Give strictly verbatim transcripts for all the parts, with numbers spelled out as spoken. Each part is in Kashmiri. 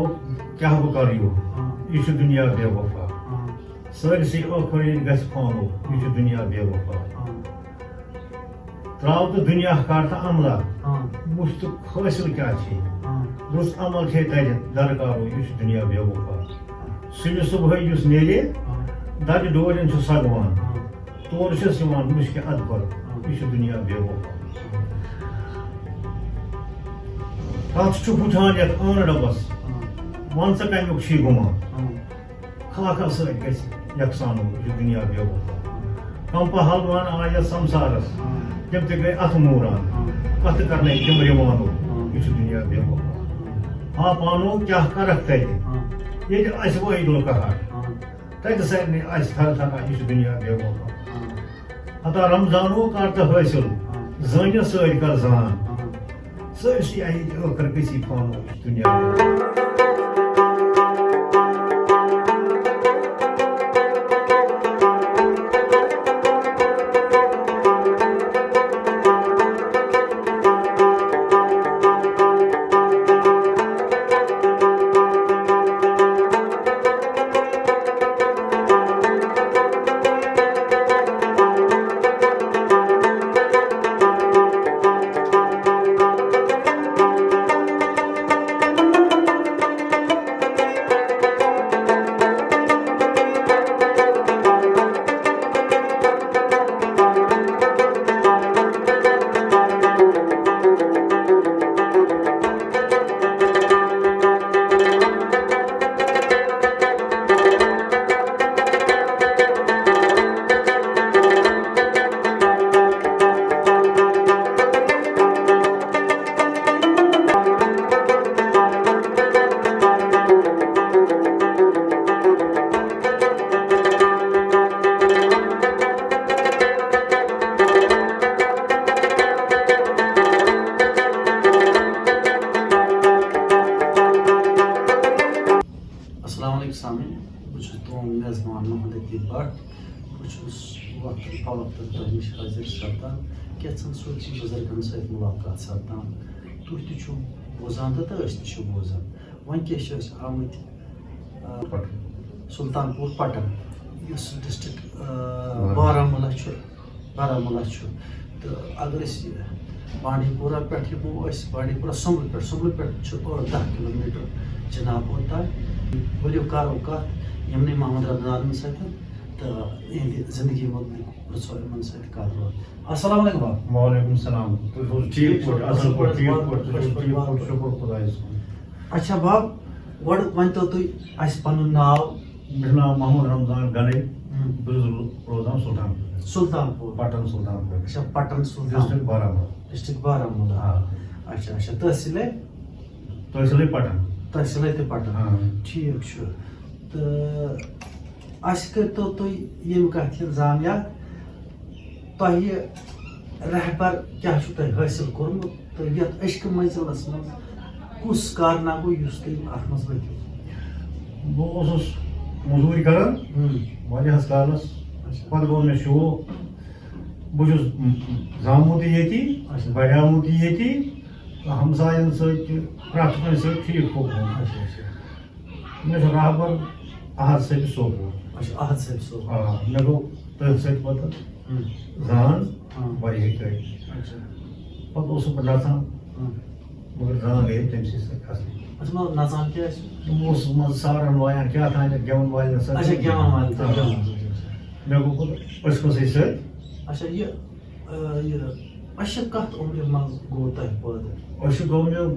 کیٛاہ بہٕ کرٕ یوٗت؟ ہاں۔ یہِ چھُ دُنیا بے وفا۔ ہاں۔ سٲرسٕے ٲخٕر ییٚلہِ گژھِ فانو، یہِ چھُ دُنیا بے وفا۔ ہاں۔ ترٛاو تہٕ دُنیا کر تہٕ عملہ۔ ہاں۔ وٕچھ تہٕ حٲصِل کیٛاہ چھے۔ ہاں۔ رُت عمل چھے تَتہِ درکارو، یہِ چھُ دُنیا بے وفا۔ سُلہِ صُبحٲے یُس نیرِ، ہاں۔ دَجہِ ڈورٮ۪ن چھُ سَگوان۔ ہاں۔ تور چھُس یِوان مُشکہِ اَدٕ پَتہٕ، ہاں۔ یہِ چھُ دُنیا بے وفا۔ کَتھ چھُ وٕچھان یَتھ ٲن ڈَبَس؟ ہاں۔ وَن ژٕ کَمیُک چھی گُمان؟ ہاں۔ خاکَس سۭتۍ گژھِ یَکسان، یہِ چھُ دُنیا بے وفا۔ کَم پَہلوان آے یَتھ سَمسارَس، ہاں۔ تِم تہِ گٔے اَتھٕ موٗران۔ ہاں۔ کَتھٕ کَرنَے تِم رِوانو، ہاں۔ یہِ چھُ دُنیا بے وفا۔ ہا پانو کیٛاہ کَرَکھ تَتہِ؟ ہاں۔ ییٚتہِ اَسہِ وٲے دُل قہر۔ ہاں۔ تَتہِ سارنٕے آسہِ تھر تھکان، یہِ چھُ دُنیا بے وفا۔ ہاں۔ ہتا رمضانو کر تہٕ حٲصِل، ہاں۔ زٲنِتھ سٲرۍ کر زان۔ ہاں۔ سٲرسٕے آیہِ ٲخٕر گٔژھی پانہٕ ؤنۍ دُنیا بے وفا۔ السلام علیکم سامعین، بہٕ چھُس تُہُنٛد میزبان محمد لطیف بٹ۔ بہٕ چھُس وقتہٕ فوقتہٕ تۄہہِ نِش حٲضِر سپدان، کینٛژھن صوٗفی بُزرگن سۭتۍ مُلاقات سپدان۔ تُہۍ تہِ چھِو بوزان تہٕ، تہٕ أسۍ تہِ چھِ بوزان۔ وۄنۍ کیٛاہ چھِ أسۍ آمٕتۍ، آ، پٹن۔ سُلطان پوٗر پٹن، یُس ڈسٹرکٹ، آ، بارہمولہ۔ بارہمولہ چھُ۔ بارہمولہ چھُ۔ تہٕ اگر أسۍ بانڈی پورہ پٮ۪ٹھ یِمو، أسۍ بانڈی پورہ سُمبلہٕ پٮ۪ٹھ، سُمبلہٕ پٮ۪ٹھ چھُ ٲٹھ دَہ کِلوٗ میٖٹر جناب اوٚت تام۔ ؤلِو کرو کَتھ یِمنٕے محمد رمضانَن سۭتۍ تہٕ یِہِنٛدِ زندگی مُتعلِق پرٛژھو یِمَن سۭتۍ کَتھ باتھ۔ السلام علیکم باب۔ وعلیکم السلام۔ تُہۍ چھِو حظ ٹھیٖک پٲٹھۍ، اَصٕل پٲٹھۍ، ٹھیٖک پٲٹھۍ، تُہۍ چھِو ٹھیٖک پٲٹھۍ، شُکُر خۄدایَس کُن۔ اچھا باب، گۄڈٕ ؤنۍتو تُہۍ اَسہِ پَنُن ناو۔ مےٚ چھُ ناو محمد رمضان گنڈے۔ ہم۔ بہٕ چھُس رو-، روزان سلطان پوٗر۔ سلطان پوٗر۔ پٹن سلطان پوٗر۔ اچھا، پٹن سلطان۔ ڈسٹرکٹ بارہمولہ۔ ڈسٹرکٹ بارہمولہ۔ آ۔ اچھا، اچھا، تحصیلے؟ تحصیلے پٹن۔ تحصیلے تہِ پٹن۔ آ۔ ٹھیٖک چھُ۔ تہٕ اَسہِ کٔرۍتو تُہۍ ییٚمہِ کَتھِ ہِنٛز زانیات، تۄہہِ رہبر کیٛاہ چھُو تۄہہِ حٲصِل کوٚرمُت تہٕ یَتھ عشقہٕ منزلَس منٛز کُس کارنامہٕ گوٚو یُس تُہۍ اَتھ منٛز ؤتھِو؟ بہٕ اوسُس مٔزوٗرۍ کران ہُم۔ واریاہَس کالَس۔ اچھا۔ پَتہٕ گوٚو مےٚ شوق۔ بہٕ چھُس زامُت تہِ ییٚتی، اچھا۔ بڑیومُت تہِ ییٚتی، تہٕ ہمساین سۭتۍ تہِ پرٛٮ۪تھ کُنہِ سۭتۍ ٹھیٖک پوٚکمُت۔ اچھا، اچھا۔ مےٚ چھُ رہبر احد صٲبہِ سوپور۔ اچھا، احد صٲبہِ سوپور۔ آ، مےٚ گوٚو تٔتھۍ سۭتۍ پتہٕ ہم۔ زان ہم۔ واریاہ کٲلۍ۔ اچھا۔ پتہٕ اوسُس بہٕ نژان، ہم۔ مگر زان گٔیَم تٔمۍ سٕے سۭتۍ اصلی۔ اچھا، مطلب نژان کیٛاہ ٲسِو؟ بہٕ اوسُس منٛزٕ سارن وایان، کیٛاہ تام گٮ۪وَن والٮ۪ن سۭتۍ۔ اچھا، گٮ۪وَن والٮ۪ن سۭتۍ، آ۔ گٮ۪وَن والٮ۪ن سۭتۍ۔ مےٚ گوٚو پتہٕ عشقہٕ سۭتۍ سۭتۍ۔ اچھا، یہِ، آ، یہِ، اَسہِ چھِ کَتھ عُمرِ منٛز گوٚو تۄہہِ پٲدٕ؟ أسۍ چھِ گوٚو مےٚ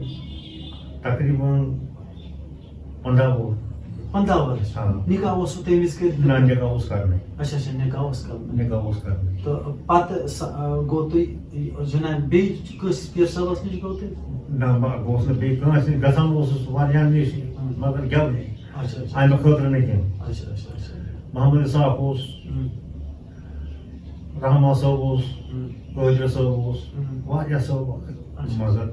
تقریباً پنٛداہ وُہُر۔ پنٛداہ ؤرِش؟ آ۔ نِکاح اوسوٕ تَمہِ وِزِ کٔرِتھ؟ نہ، نِکاح اوس کرنٕے۔ اچھا، اچھا، نِکاح اوس کرنٕے۔ نِکاح اوس کرنٕے۔ تہٕ پتہٕ سا-، آ، گوٚو تُہۍ جناب بیٚیہِ کٲنٛسہِ پیٖر صٲبَس نِش گوٚو تُہۍ؟ نہ، بہٕ گوٚوُس نہٕ بیٚیہِ کٲنٛسہِ نِش، گژھان اوسُس واریاہَن نِش، ہُم۔ مگر گٮ۪ونٕے۔ اچھا، اچھا۔ اَمہِ خٲطرٕ نہٕ کینٛہہ۔ اچھا، اچھا، اچھا۔ محمد اسحاق اوس، ہُم۔ رحمان صٲب اوس، ہُم۔ قٲدر صٲب اوس، ہُم۔ واریاہ صٲب، اچھا۔ مگر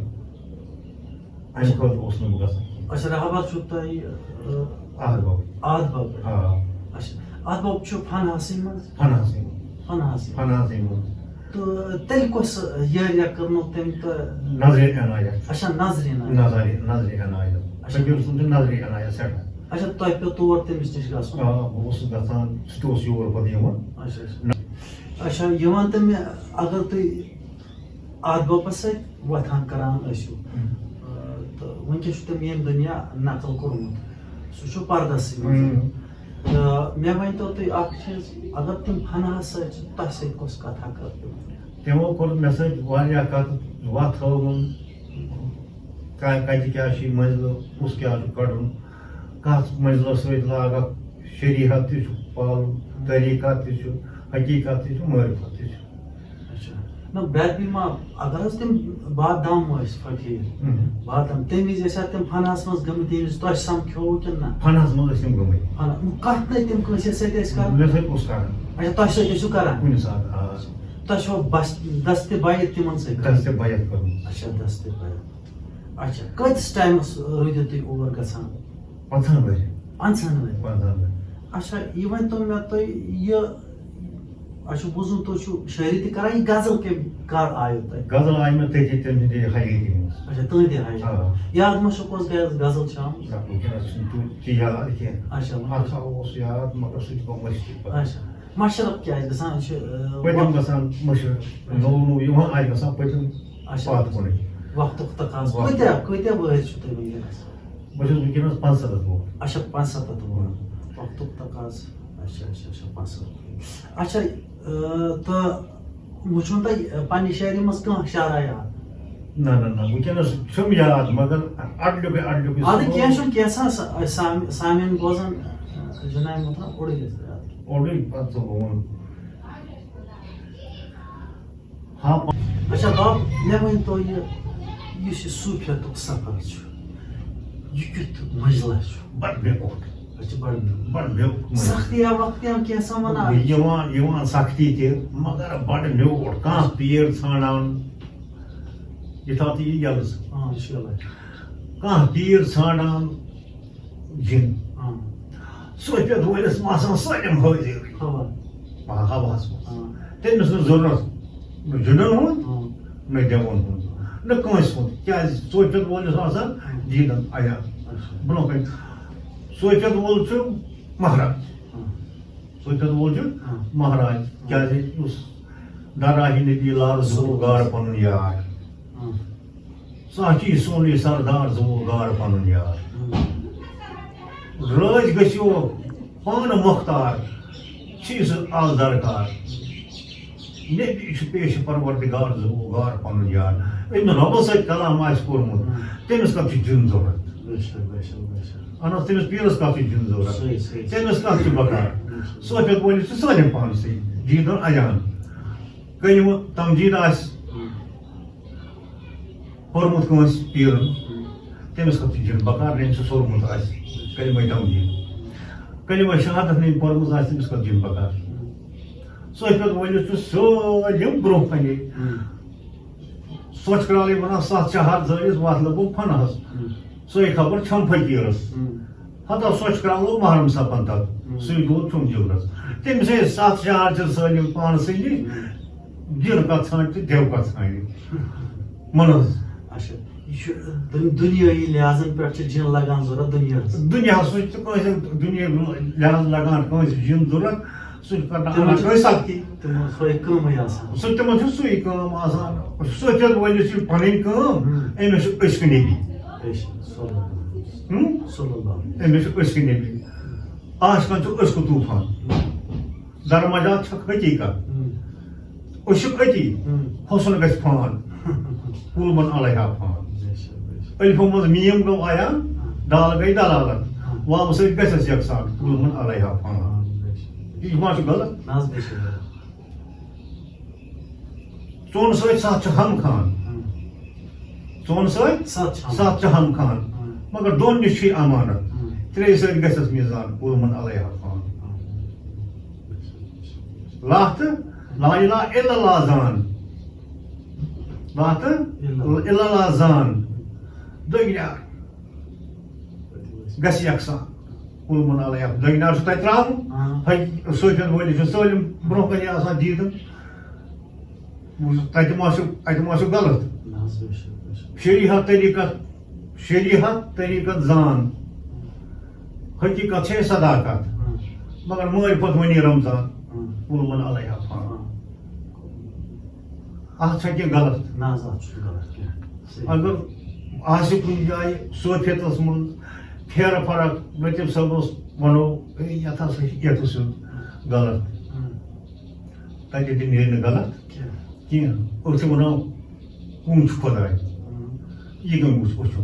اَمہِ خٲطرٕ اوس نہٕ بہٕ گژھان کینٛہہ۔ اچھا، رہبر چھُو تۄہہِ، آ، احد بابٕے۔ احد بابٕے۔ آ۔ اچھا، احد باب چھُ فنہاسٕے منٛز؟ فنہاسٕے منٛز۔ فنہاسٕے منٛز۔ فنہاسٕے منٛز۔ تہٕ تیٚلہِ کۄس یٲریا کٔرمٕژ تٔمۍ تہٕ؟ نظرِ عنایت۔ اچھا، نظرِ عنایت۔ نظرِ، نظرِ عنایت۔ فقیٖر صٲب چھُ نظرِ عنایت سٮ۪ٹھاہ۔ اچھا، تۄہہِ پیوٚو تور تٔمِس نِش گژھُن؟ آ، بہٕ اوسُس گژھان، سُہ تہِ اوس یور پَتہٕ یِوان۔ اچھا، اچھا۔ اچھا، یہِ وَن تہٕ مےٚ، اگر تُہۍ اَتھ بَبَس سۭتۍ وۄتھان کران ٲسِو، ہم۔ آ، تہٕ وٕنکیٚس چھُ تٔمۍ ییٚمہِ دُنیا نقل کوٚرمُت، سُہ چھُ پردَسٕے منٛز۔ ہم۔ تہٕ مےٚ ؤنۍ تو تُہۍ اَکھ چیٖز، اگر تِم فناہَس سۭتۍ چھِ، تۄہہِ سۭتۍ کۄس کَتھا کٔر تِمو؟ تِمو کوٚر مےٚ سۭتۍ واریاہ کَتھ، وَتھ ہٲوٕم، کا-، کَتہِ کیٛاہ چھُ یہِ منزلہٕ، کُس کیٛاہ چھُ کَڑُن، کَتھ منزلَس سۭتۍ لاگَکھ، شریعت تہِ چھُ پالُن، طریٖقت تہِ چھُ، حقیٖقت تہِ چھُ، معرفت تہِ چھُ۔ اچھا۔ نہ، بیت بیما، اگر حظ تِم بادام ٲسۍ فقیٖر، مہم۔ بادام، تَمہِ وِزِ ٲسیا تِم فناہَس منٛز گٔمٕتۍ، ییٚمہِ وِزِ تۄہہِ سَمکھیووُ کِنہٕ نہ؟ فناہَس منٛز ٲسۍ تِم گٔمٕتۍ۔ فنا-، کَتھ نَے تِم کٲنٛسہِ سۭتۍ ٲسۍ کران؟ مےٚ سۭتۍ اوس کران۔ اچھا، تۄہہِ سۭتۍ ٲسِو کران؟ کُنہِ ساتہٕ، آ۔ تۄہہِ چھو بس دستِ بیعت تِمن سۭتۍ؟ دستِ بیعت کٔرمٕژ۔ اچھا، دستِ بیعت۔ اچھا، کۭتِس ٹایمس روٗدِو تُہۍ اور گژھان؟ پنٛژاہن ؤرین۔ پنٛژاہن ؤرین۔ پنٛژاہن ؤرین۔ اچھا، یہِ ؤنۍ تو مےٚ تُہۍ، یہِ، اَسہِ چھُ بوٗزمُت تُہۍ چھِو شٲعری تہِ کران، یہِ غزل کٔمۍ، کر آیو تۄہہِ؟ غزل آیہِ مےٚ تٔتی تٔمۍ سٕنٛدِ حیٲتی منٛز۔ اچھا، تُہٕنٛدِ حیٲتی۔ آ۔ یاد ما چھُ کۄس غزل چھِ آمٕژ؟ نہ، وٕنکیٚنس چھُنہٕ تیُتھ تہِ یاد کینٛہہ۔ اچھا، وۄنۍ اکھ اوس یاد، مگر سُہ تہِ گوٚو مٔشتٕے پتہٕ۔ اچھا۔ مشرق کیٛازِ گژھان چھِ، آ، پٔتِم وقت-، گژھان مٔشرق، اچھا۔ نوٚو نوٚو یِوان، آسہِ گژھان پٔتِم اچھا۔ پتھ کُنٕے۔ وقتُک تقاضہٕ۔ وقت۔ کۭتیٛاہ، کۭتیٛاہ وٲرۍ چھِو تُہۍ وٕنکیٚنَس؟ بہٕ چھُس وٕنکیٚنَس پانٛژسَتتھ وُہُر۔ اچھا، پانٛژسَتتھ وُہُر۔ وقتُک تقاضہٕ۔ اچھا، اچھا، اچھا، پانٛژسَتتھ۔ اچھا، آ، تہٕ وٕچھُن تۄہہِ، آ، پننہِ شاعری منٛز کانٛہہ شعرا یاد؟ نہ، نہ، نہ، وٕنکیٚنَس چھُم یاد، مگر اَڈلیُکُے، اَڈلیُکُے۔ اَدٕ کینٛہہ چھُنہٕ، کینٛہہ چھُنہٕ، سا-، سا-، سامعیٖن بوزان، آ، جناب محترم، اوٚڑُے یوت یاد۔ اوٚڑُے پَتہٕ ژٕ ووٚن۔ ہاں۔ اچھا باب، مےٚ ؤنۍ تو یہِ، یُس یہِ صوٗفیتُک سفر چھُ، یہِ کیُتھ منزلہ چھُ؟ بڑٕ میوٗٹھ۔ اچھا، بڑٕ میوٗٹھ۔ بڑٕ میوٗٹھ منزلہ۔ سختی یا وقتی ہم کینٛہہ سا وَنان؟ یِوان، یِوان سختی تہِ، مگر بڑٕ میوٗٹھ۔ کانٛہہ پیٖر ژھانٛڈان، یہِ تھاو تہِ یہِ یَلہٕ ژٕ۔ آ، یہِ چھُ یَلَے۔ کانٛہہ پیٖر ژھانٛڈان، جِن۔ آ۔ صوفیت وٲلِس منٛز آسان سٲلِم حٲضِر۔ ہوا۔ آ، ہواہَس منٛز۔ آ۔ تٔمِس نہٕ ضروٗرت نہٕ جِنَن ہُنٛد، آ۔ نہٕ دٮ۪وَن ہُنٛد، نہٕ کٲنٛسہِ ہُنٛد۔ کیٛازِ؟ صوفیت وٲلِس آسان آ۔ دیٖدَن عیان۔ اچھا۔ برٛونٛہہ کَنہِ۔ صوفیت وول چھُ مہراج۔ آ۔ صوفیت وول چھُ آ۔ مہراج۔ آ۔ کیٛازِ؟ یُس دراہی نبی لال ظہور گار پَنُن یار۔ آ۔ ساقی سونُے سردار زوٗ گار پنُن یار۔ رٲضۍ گٔژھِو پانہٕ مۄختار، چھُے سُہ آز درکار۔ نبی چھُ پیش پروردگار زوٗ گار پنُن یار۔ أمۍ رۄبَس سۭتۍ کلام آسہِ کوٚرمُت، تٔمِس کَتھ چھُ جِن ضوٚرَتھ؟ بے شک، بے شک، بے شک۔ اَہَن حظ، تٔمِس پیٖرَس کَتھ چھُ جِن ضوٚرَتھ؟ صحیح، صحیح۔ تٔمِس کَتھ چھُ بکار؟ صوفیت وٲلِس چھُ سٲلِم پانسٕے دیٖدُن عیان۔ کٔلِمہٕ تمجیٖد آسہِ، پوٚرمُت کٲنٛسہِ پیٖرَن، تٔمِس خٲطرٕ چھُ جِن بکار، نہٕ أمِس سُہ سوٚرمُت آسہِ کلمہ تمجیٖد۔ کلمہ شہادت نہٕ أمۍ پٔرمٕژ آسہِ، تٔمِس خٲطرٕ جِن بکار۔ صوفیت وٲلِس چھُ سٲلِم برٛونٛہہ کَنہِ۔ سۄچھ کرٛالٕے وَنان، ستھ شہر زٲلِس وَتھ لَگو فناہَس۔ سۄے خبر چھَم فقیٖرَس۔ ہتا سۄچھ کرٛالو محرم سپن تَتھ۔ سُے گوٚو چھُم جِگرَس۔ تٔمِس ہے ستھ شہر چھِ سٲلِم پانسٕے نِش۔ دِل کَتھ ژھانٛڈِ تہٕ دِل کَتھ ژھانٛڈِ۔ مَن حظ۔ اچھا، یہِ چھُ دُن-، دُنیٲیی لحاظن پٮ۪ٹھ چھِ جِن لگان ضوٚرَتھ دُنیاہَس۔ دُنیاہَس سۭتۍ چھِ کٲنٛسہِ دُنیٲیی لحاظ لگان کٲنٛسہِ جِن ضوٚرَتھ، سُہ چھُ کرناوان تِمَن چھِ کٲنٛسہِ سختی۔ تِمَن سۄے کٲمٕے آسان۔ سُہ، تِمَن چھِ سُے کٲم آسان۔ سۄ تہِ وٲلِس چھِ پَنٕنۍ کٲم، أمِس چھُ عشق نبی۔ عشق صلی اللہ علیہ وسلم۔ ہم؟ صلی اللہ علیہ وسلم۔ أمِس چھُ عشق نبی۔ عاشقَن چھُ عشق طوفان۔ درمجات چھکھ حقیقت۔ ہم۔ عشق أتی، ہم۔ حسن گژھِ فان۔ کل من علیہا فان۔ بے شک، بے شک۔ الفو منٛز میم گوٚو عیان، ہم۔ دال گٔے دلالت۔ ہم۔ واوٕ سۭتۍ گژھٮ۪س یکسان۔ کل من علیہا فان۔ ہم، بے شک۔ یہِ ما چھُ غلط؟ نہ حظ، بے شک غلط۔ ژوٚن سۭتۍ ستھ چھِ ہم خان۔ ہم۔ ژوٚن سۭتۍ ستھ چھِ ہم۔ ستھ چھِ ہم خان۔ ہم۔ مگر دۄن نِش چھُے امانت۔ ہم۔ ترٛیٚیہِ سۭتۍ گژھٮ۪س میٖزان، کل من علیہا فان۔ ہم۔ لَتھ، لا الہ الا اللہ زان۔ لَتھ، الا اللہ۔ الا اللہ زان۔ دٔگنیار گژھِ یکسان۔ کل من علیہا۔ دٔگنیار چھُ تۄہہِ ترٛاوُن۔ ہاں۔ ہۄ صوفیَن وٲلِس چھُ سٲلِم برٛونٛہہ کَنہِ آسان دیٖدَن۔ وٕچھ، تَتہِ ما چھُ، اَتہِ ما چھُ غلط؟ نہ حظ، بے شک، بے شک۔ شریعت طریٖقت شریعت طریقت زان، حقیقت چھے صداقت، ہاں۔ مگر معرفت ونی رمضان، ہاں۔ قل من علیہ فان۔ ہاں۔ اتھ چھا کینٛہہ غلط؟ نہ حظ، اتھ چھُنہٕ غلط کینٛہہ۔ صحیح۔ اگر آسہِ کُنہِ جایہِ صوفیتس منٛز پھیرٕ فرق، لطیف صٲبس ونو، ہے، یتھ ہسا چھُ یتھس سیوٚد غلط۔ ہاں۔ تتہِ تہِ نیرِ نہٕ غلط کینٛہہ۔ کینٛہہ۔ أسۍ چھِ ونان، کُن چھُ خۄداے؟ ہاں۔ یہِ کٔمۍ وُچھ أچھو؟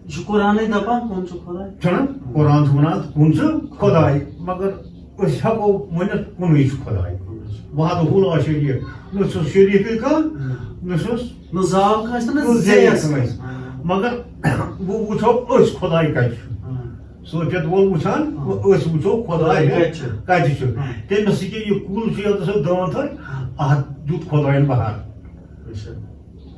یہِ چھُ قرآنٕے دَپان، کُن چھُ خۄداے۔ چھُنہ؟ قرآن چھُ وَنان، کُن چھُ خۄداے، مگر أسۍ ہٮ۪کو ؤنِتھ، کُنُے چھُ خۄداے۔ وحدہ لا شریک، نہ چھُس شریٖکٕے کانٛہہ، نہ چھُس نہ زاو کٲنٛسہِ، نہ نہ زیٚیَس زیٚیَس۔ کٲنٛسہِ۔ مگر وۄنۍ وٕچھو أسۍ خۄداے کَتہِ چھُ۔ صوفیت وول وٕچھان، ہاں۔ أسۍ وٕچھو خۄداے خۄداے کَتہِ چھُ۔ کَتہِ چھُ۔ ہاں۔ تٔمِس سۭتۍ یہِ کُل چھُ یَتھ سۭتۍ دٲن تھٲے، ہاں۔ اَتھ دیُت خۄدایَن بہار۔ اچھا۔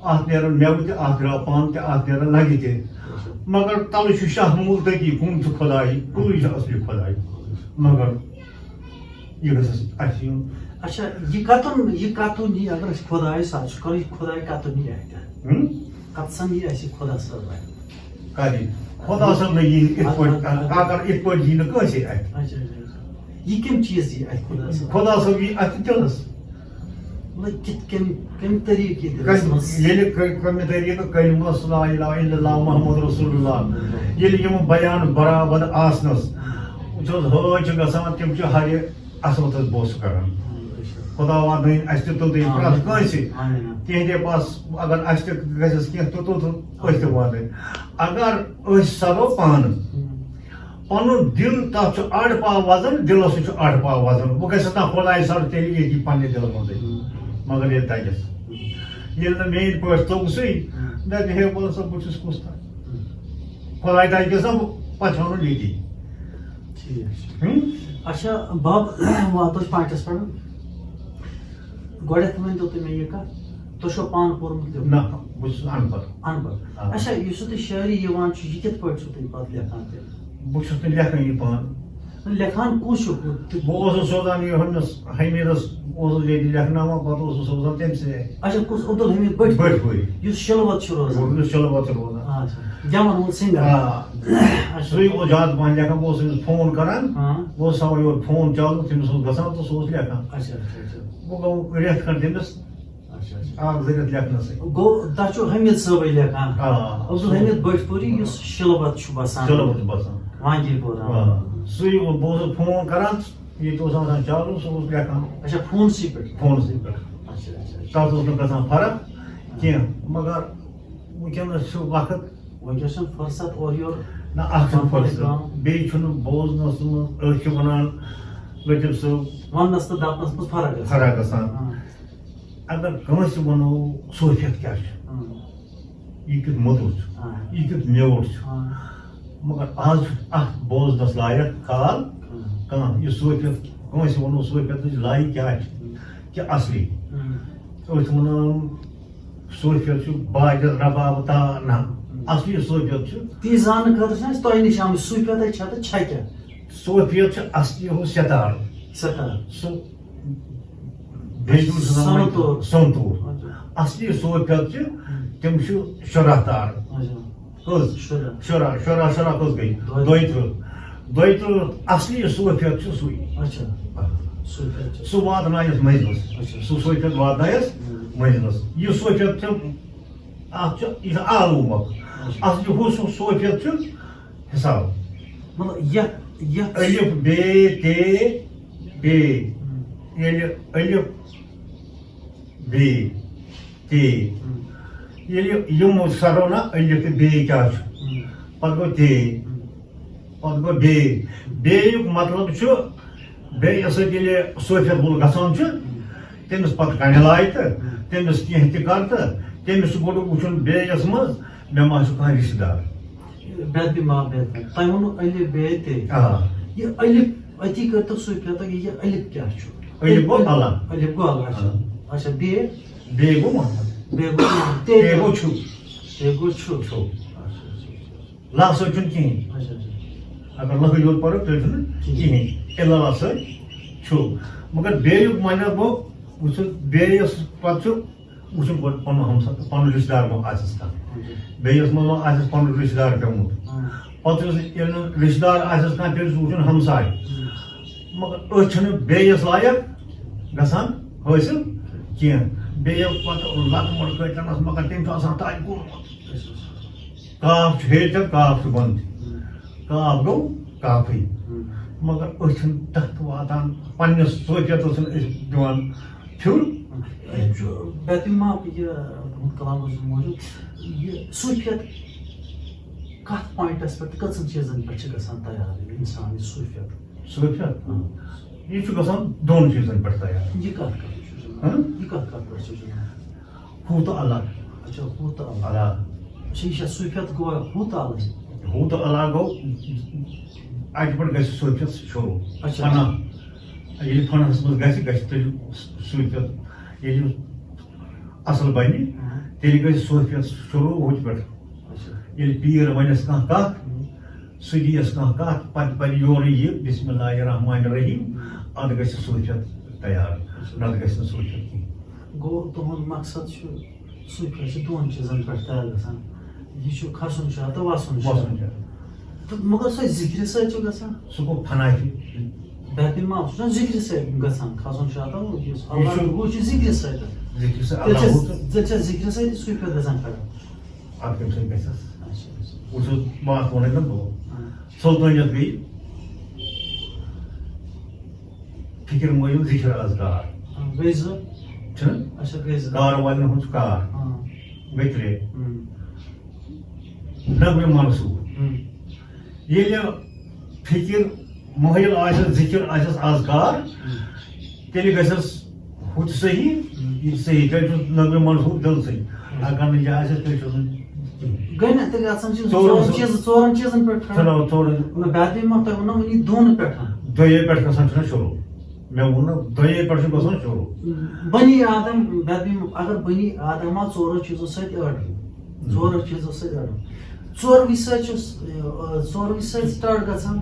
اَتھ نیران مٮ۪وٕ تہِ، اَتھ درٛاو پَن تہِ، اَتھ نیران لَگہِ تہِ۔ اچھا۔ مگر تَلہٕ چھُ شاہ مُلتقی، کُن چھُ خۄداے، کُنُے چھُ اَصلی خۄداے۔ مگر یہِ گژھِ اَسہِ، اَسہِ یُن۔ اچھا، یہِ کَتُن، یہِ کَتُن یی اگر اَسہِ خۄدایَس ساتھ چھُ کَرُن، یہِ خۄداے کَتُن یی اَتہِ؟ ہُم؟ کَتسَن یی اَسہِ یہِ خۄدا صٲب اَتہِ؟ کَتہِ؟ خۄدا صٲب نہٕ یی یِتھ پٲٹھۍ، اَدٕ، اَدٕ، اگر یِتھ پٲٹھۍ یی نہٕ کٲنٛسے اَتہِ۔ اچھا، اچھا، اچھا۔ یہِ کَمہِ چیٖز یی اَتہِ خۄدا صٲب؟ خۄدا صٲب یی اَتہِ دِلَس۔ مطلب، کِتھ کٔنۍ، کَمہِ طریٖقہٕ یی دِلَس کَمہِ، منٛز؟ ییٚلہِ کٔمہِ، کَمہِ طریٖقہٕ کلمس لا الہ الا اللہ محمد رسول اللہ، ییٚلہِ یِم بیان برابر آسنَس، وٕچھ حظ، حٲج چھِ گژھان، تِم چھِ ہرِ عصمتس بوسہٕ کران۔ خۄدا واتنٲیِن اَسہِ تہِ توٚتُے، آمین۔ پرٛٮ۪تھ کٲنٛسہِ۔ آمین۔ تِہنٛدے پاس اگر اَسہِ تہِ گژھٮ۪س کینٛہہ تہٕ توٚت أسۍ تہِ واتٕنۍ۔ اگر أسۍ سَرو پانہٕ، پَنُن دِل تَتھ چھُ اَڑ پاو وَزن، دِلَس سُہ چھُ اَڑ پاو وَزن۔ بہٕ گژھِ نہ خۄداے سَر تیٚلہِ ییٚتی پنٛنہِ دِلہٕ منٛزٕے۔ مگر ییٚلہِ تَگٮ۪س، ییٚلہِ نہٕ میٛٲنۍ پٲٹھۍ توٚگ سُے، دَپہِ ہے وَلہٕ سا، بہٕ چھُس کُس تام۔ خۄداے تَگٮ۪س نہ، بہٕ پَتہٕ چھَنہٕ ییٚتی۔ ٹھیٖک چھُ۔ ہُم؟ اچھا، بَب، واتو أسۍ پوینٹَس پٮ۪ٹھ۔ گۄڈٕنٮ۪تھ ؤنۍ تو تُہۍ مےٚ یہِ کَتھ، تۄہہِ چھو پانہٕ پوٚرمُت لیوٚکھمُت؟ نہ، بہٕ چھُس اَن پَڑھ۔ اَن پَڑھ۔ آ۔ اچھا، یُس تُہۍ شٲعری یِوان چھُ، یہِ کِتھ پٲٹھۍ چھُو تُہۍ پَتہٕ لیکھان تیٚلہِ؟ بہٕ چھُس نہٕ لیکھٲنی پانہٕ۔ نہ، لیکھان کُس چھُ؟ بہٕ اوسُس سوزان یہِ ہُمِس حمیٖدَس، اوسُس ییٚتہِ لیکھناوان، پَتہٕ اوسُس سوزان تٔمۍ سٕے اَتھِ۔ اچھا، کُس عبدالحمید بٔٹۍ؟ بٔٹۍ پوٗرۍ۔ یُس شِلوَت چھُ روزان؟ یُس شِلوَت چھُ روزان۔ اچھا، گٮ۪وَن وول سِنٛگَر۔ آ۔ اچھا۔ سُے اوس زیادٕ پَہَن لیکھان، بہٕ اوسُس أمِس فون کَران، ہاں۔ بہٕ اوسُس تھاوان یورٕ فون چالوٗ، تٔمِس اوس گژھان تہٕ سُہ اوس لیکھان۔ اچھا، اچھا، اچھا۔ بہٕ گوٚو رٮ۪تھ کھنٛڈ تٔمِس اچھا، اچھا۔ اکھ زٕ رٮ۪تھ لیکھنَسٕے۔ گوٚو، تۄہہِ چھُو حمید صٲبٕے لیکھان؟ آ۔ عبدالحمید بٹپوری، یُس شِلوَت چھُ بسان۔ شِلوَت بسان۔ وانگی پورہ۔ آ۔ سُے، بہٕ اوسُس فون کران، ییٚتہِ اوس آسان چالوٗ، سُہ اوس لیکھان۔ اچھا، فونسٕے پٮ۪ٹھ؟ فونسٕے پٮ۪ٹھ۔ اچھا، اچھا، اچھا۔ تَتھ اوس نہٕ گژھان فرق کینٛہہ، مگر وٕنکیٚنَس چھُ وقت۔ وٕنکیٚس چھُنہٕ فرصت اورٕ یورٕ۔ نہ، اَتھ چھُنہٕ فرصت۔ بیٚیہِ چھُنہٕ بوزنَس منٛز، أسۍ چھِ وَنان لطیف صٲب۔ وَننَس تہٕ دَپنَس منٛز فرق گژھان۔ فرق گژھان۔ آ۔ اگر کٲنٛسہِ وَنو صوفیت کیٛاہ چھُ، ہاں۔ یہِ کیُتھ مٔدُر چھُ، ہاں۔ یہِ کیُتھ میوٗٹھ چھُ، ہاں۔ مگر آز چھُ اَتھ بوزنَس لایق کال ہاں۔ کانٛہہ۔ یہِ صوفیت، کٲنٛسہِ وَنو صوفیتٕچ لایق کیٛاہ چھِ، ہاں۔ کہِ اَصلی۔ ہاں۔ أسۍ وَنان صوفیت چھُ باجَس رباب تار، نہ، ہاں۔ اَصلی صوفیت چھُ۔ تی زاننہٕ خٲطرٕ چھِنہٕ اَسہِ تۄہہِ نِش آمٕتۍ، صوفیتَے چھا تہٕ چھا کیٛاہ؟ صوفیت چھُ اَصلی ہُہ سِتار۔ سِتار۔ سُہ بیٚیہِ چھُ سۄنہٕ تور۔ سۄنہٕ تور۔ اچھا۔ اصلی صوفیت چھِ، ہم۔ تِم چھِ شُراہ تار۔ اچھا۔ کٔژ؟ شُراہ۔ شُراہ، شُراہ، شُراہ کٔژ گٔے؟ دۄیہِ۔ دۄیہِ ترٕٛہ۔ دۄیہِ ترٕٛہ اصلی صوفیت چھُ سُے۔ اچھا۔ صوفیت چھُ۔ سُہ واتنایس مٔنزِلس۔ اچھا۔ سُہ صوفیت واتنایس ہم۔ مٔنزِلس۔ یہِ صوفیت چھِ، اَتھ چھُ، یہِ چھُ آلوٗ مۄکھ۔ اچھا۔ اصلی ہُہ سُہ صوفیت چھُ حساب۔ مطلب، یتھ، یتھ الف بے تے بے۔ ہم۔ ییٚلہِ الف بے تے۔ ہم۔ ییٚلہِ یِم سرو نا الف تہٕ بے کیٛاہ چھُ؟ ہم۔ پتہٕ گوٚو تے۔ ہم۔ پتہٕ گوٚو بے۔ بے یُک مطلب چھُ، بے یَس سۭتۍ ییٚلہِ صوفیت وول گژھان چھُ، ہم۔ تٔمِس پتہٕ کنہِ لایہِ تہٕ ہم۔ تٔمِس کینٛہہ تہِ کر تہٕ تٔمِس چھُ گۄڈٕ وٕچھُن بے یَس منٛز، مےٚ ما چھُ کانٛہہ رشتہٕ دار۔ بے تے ما بے تے۔ تۄہہِ ووٚنوُ الف بے تے۔ آ۔ یہِ الف، أتی کٔرۍتو صوفیتُک، یہِ الف کیٛاہ چھُ؟ الف گوٚو الگ۔ الف گوٚو الگ، اچھا۔ آ۔ اچھا، بے؟ بے گوٚو محمد۔ بے گوٚو محمد۔ تے تے گوٚو چھُ۔ تے گوٚو چھُ۔ چھُ۔ اچھا، اچھا، اچھا۔ لا سۭتۍ چھُنہٕ کِہیٖنۍ۔ اچھا، اچھا۔ اگر لہٕے یوت پَرو، تیٚلہِ چھُنہٕ کِہیٖنۍ۔ کِہیٖنۍ۔ الا لا سۭتۍ چھُ۔ مگر بے یُک معنی گوٚو، وٕچھِو، بے یَس پَتہٕ چھُ وٕچھُن گۄڈٕ پنُن ہمسا، پنُن رشتہٕ دار ما آسٮ۪س کانٛہہ۔ بیٚیِس منٛز ما آسٮ۪س پنُن رشتہٕ دار پیوٚمُت۔ پتہٕ یُس ییٚلہِ نہٕ رشتہٕ دار آسٮ۪س کانٛہہ، تیٚلہِ چھُ وٕچھُن ہمساے۔ مگر أسۍ چھِنہٕ بیٚیِس لایق گژھان حٲصِل کینٛہہ۔ بیٚیہِ پتہٕ لتہٕ مۄٹھ کٔرۍ تٔمِس، مگر تٔمۍ چھُ آسان تَتہِ کوٚرمُت۔ کاف چھُ ہیٚرِ تہٕ کاف چھُ بۄنہٕ تہِ۔ کاف گوٚو کافٕے۔ مگر أسۍ چھِنہٕ تَتھ واتان، پنٛنِس صوفیتَس چھِنہٕ أسۍ دِوان پھیُر۔ یہِ چھُ بیتُل ما یہِ تُہُنٛد کلام اوس موٗجوٗد، یہِ صوٗفیت کَتھ پوینٹَس پٮ۪ٹھ تہٕ کٔژَن چیٖزَن پٮ۪ٹھ چھِ گژھان تیار یہِ اِنسان، یہِ صوٗفیت؟ صوٗفیت؟ یہِ چھُ گژھان دۄن چیٖزَن پٮ۪ٹھ تیار۔ یہِ کَتھ کَتھ چھُ جِناب؟ ہاں؟ یہِ کَتھ کَتھ پٮ۪ٹھ چھُ جِناب؟ ہُہ تہٕ اللہ۔ اچھا، ہُہ تہٕ اللہ۔ اللہ۔ اچھا، یہِ چھا صوٗفیت گویا ہُہ تہٕ اللہ؟ ہُہ تہٕ اللہ گوٚو، اَتہِ پٮ۪ٹھ گژھِ صوٗفیت شروٗع۔ اچھا۔ فنا۔ ییٚلہِ فناہَس منٛز گژھِ، گژھِ تیٚلہِ صوٗفیت۔ ییٚلہِ اَصٕل بَنہِ، ہاں۔ تیٚلہِ گژھِ صوٗفیت شروٗع ہُتہِ پٮ۪ٹھ۔ اچھا۔ ییٚلہِ پیٖر وَنٮ۪س کانٛہہ کَتھ، ہاں۔ سُہ دِیَس کانٛہہ کَتھ، پَتہٕ پَرِ یورٕ یہِ بسم اللہ الرحمن الرحیم، اَدٕ گژھِ صوٗفیت تیار، نَتہٕ گژھِ نہٕ صوٗفیت کِہیٖنۍ۔ گوٚو تُہُنٛد مقصد چھُ صوٗفیت چھِ دۄن چیٖزَن پٮ۪ٹھ تیار گژھان، یہِ چھُ کھسُن شاہ تہٕ وَسُن شاہ۔ وَسُن شاہ۔ تہٕ مگر سۄ ذِکرِ سۭتۍ چھُ گژھان۔ سُہ گوٚو فناہی۔ بیتُل ما، سُہ چھُنہ ذِکرِ سۭتۍ گژھان، کھسُن شاہ تہٕ یُس یہِ اللہ چھُ، ہُہ چھُ ذِکرِ سۭتۍ۔ ذِکرِ سۭتۍ تیٚلہِ چھا، اللہ ہُہ تہٕ تیٚلہِ چھا ذِکرِ سۭتۍ صوٗفیت گژھان کھڑا؟ اَتھ کَمہِ سۭتۍ گژھِ اَتھ؟ اچھا، اچھا۔ وٕچھ حظ، بہٕ اَتھ وَنَے نہ بہٕ۔ ہاں۔ سُلطٲنیت گٔے فِکِر مٲیِل ذِکِر اذکار۔ ہاں، گٔے زٕ۔ چھُنہ؟ اچھا، گٔے زٕ۔ کار والٮ۪ن ہُنٛد چھُ کار۔ ہاں۔ گٔے ترٛےٚ۔ ہُم۔ نغمِ منصوٗر۔ ہُم۔ ییٚلہِ فِکِر مٲیِل آسٮ۪س، ذِکِر آسٮ۪س، اذکار، ہُم۔ تیٚلہِ گژھٮ۪س ہُہ تہِ صحیح، ہُم۔ یہِ تہِ صحیح۔ کیٛازِ چھُ نغمِ منصوٗر دِلسٕے؟ ہُم۔ اگر نہٕ یہِ آسٮ۪س، تیٚلہِ چھُ نہٕ کِہیٖنۍ۔ گٔے نہ تیٚلہِ گژھان چھِ ژورَن ژورَن سۭتۍ۔ چیٖزَن، ژورَن چیٖزَن پٮ۪ٹھ کھڑا۔ ژھٕنو ژورَن۔ نہ، بیتُل ما تۄہہِ ووٚنو وٕنی دۄن پٮ۪ٹھ۔ دۄیے پٮ۪ٹھ گژھان چھُنہ شروٗع۔ مےٚ ووٚن نہ، دۄیے پٮ۪ٹھ چھُ گژھان شروٗع۔ بنی آدم، بیتُل اگر بنی آدم آو ژورو چیٖزو سۭتۍ أڑ، ژورو چیٖزو سۭتۍ أڑ، ژوروٕے سۭتۍ چھُ، ژوروٕے سۭتۍ سٹارٹ گژھان،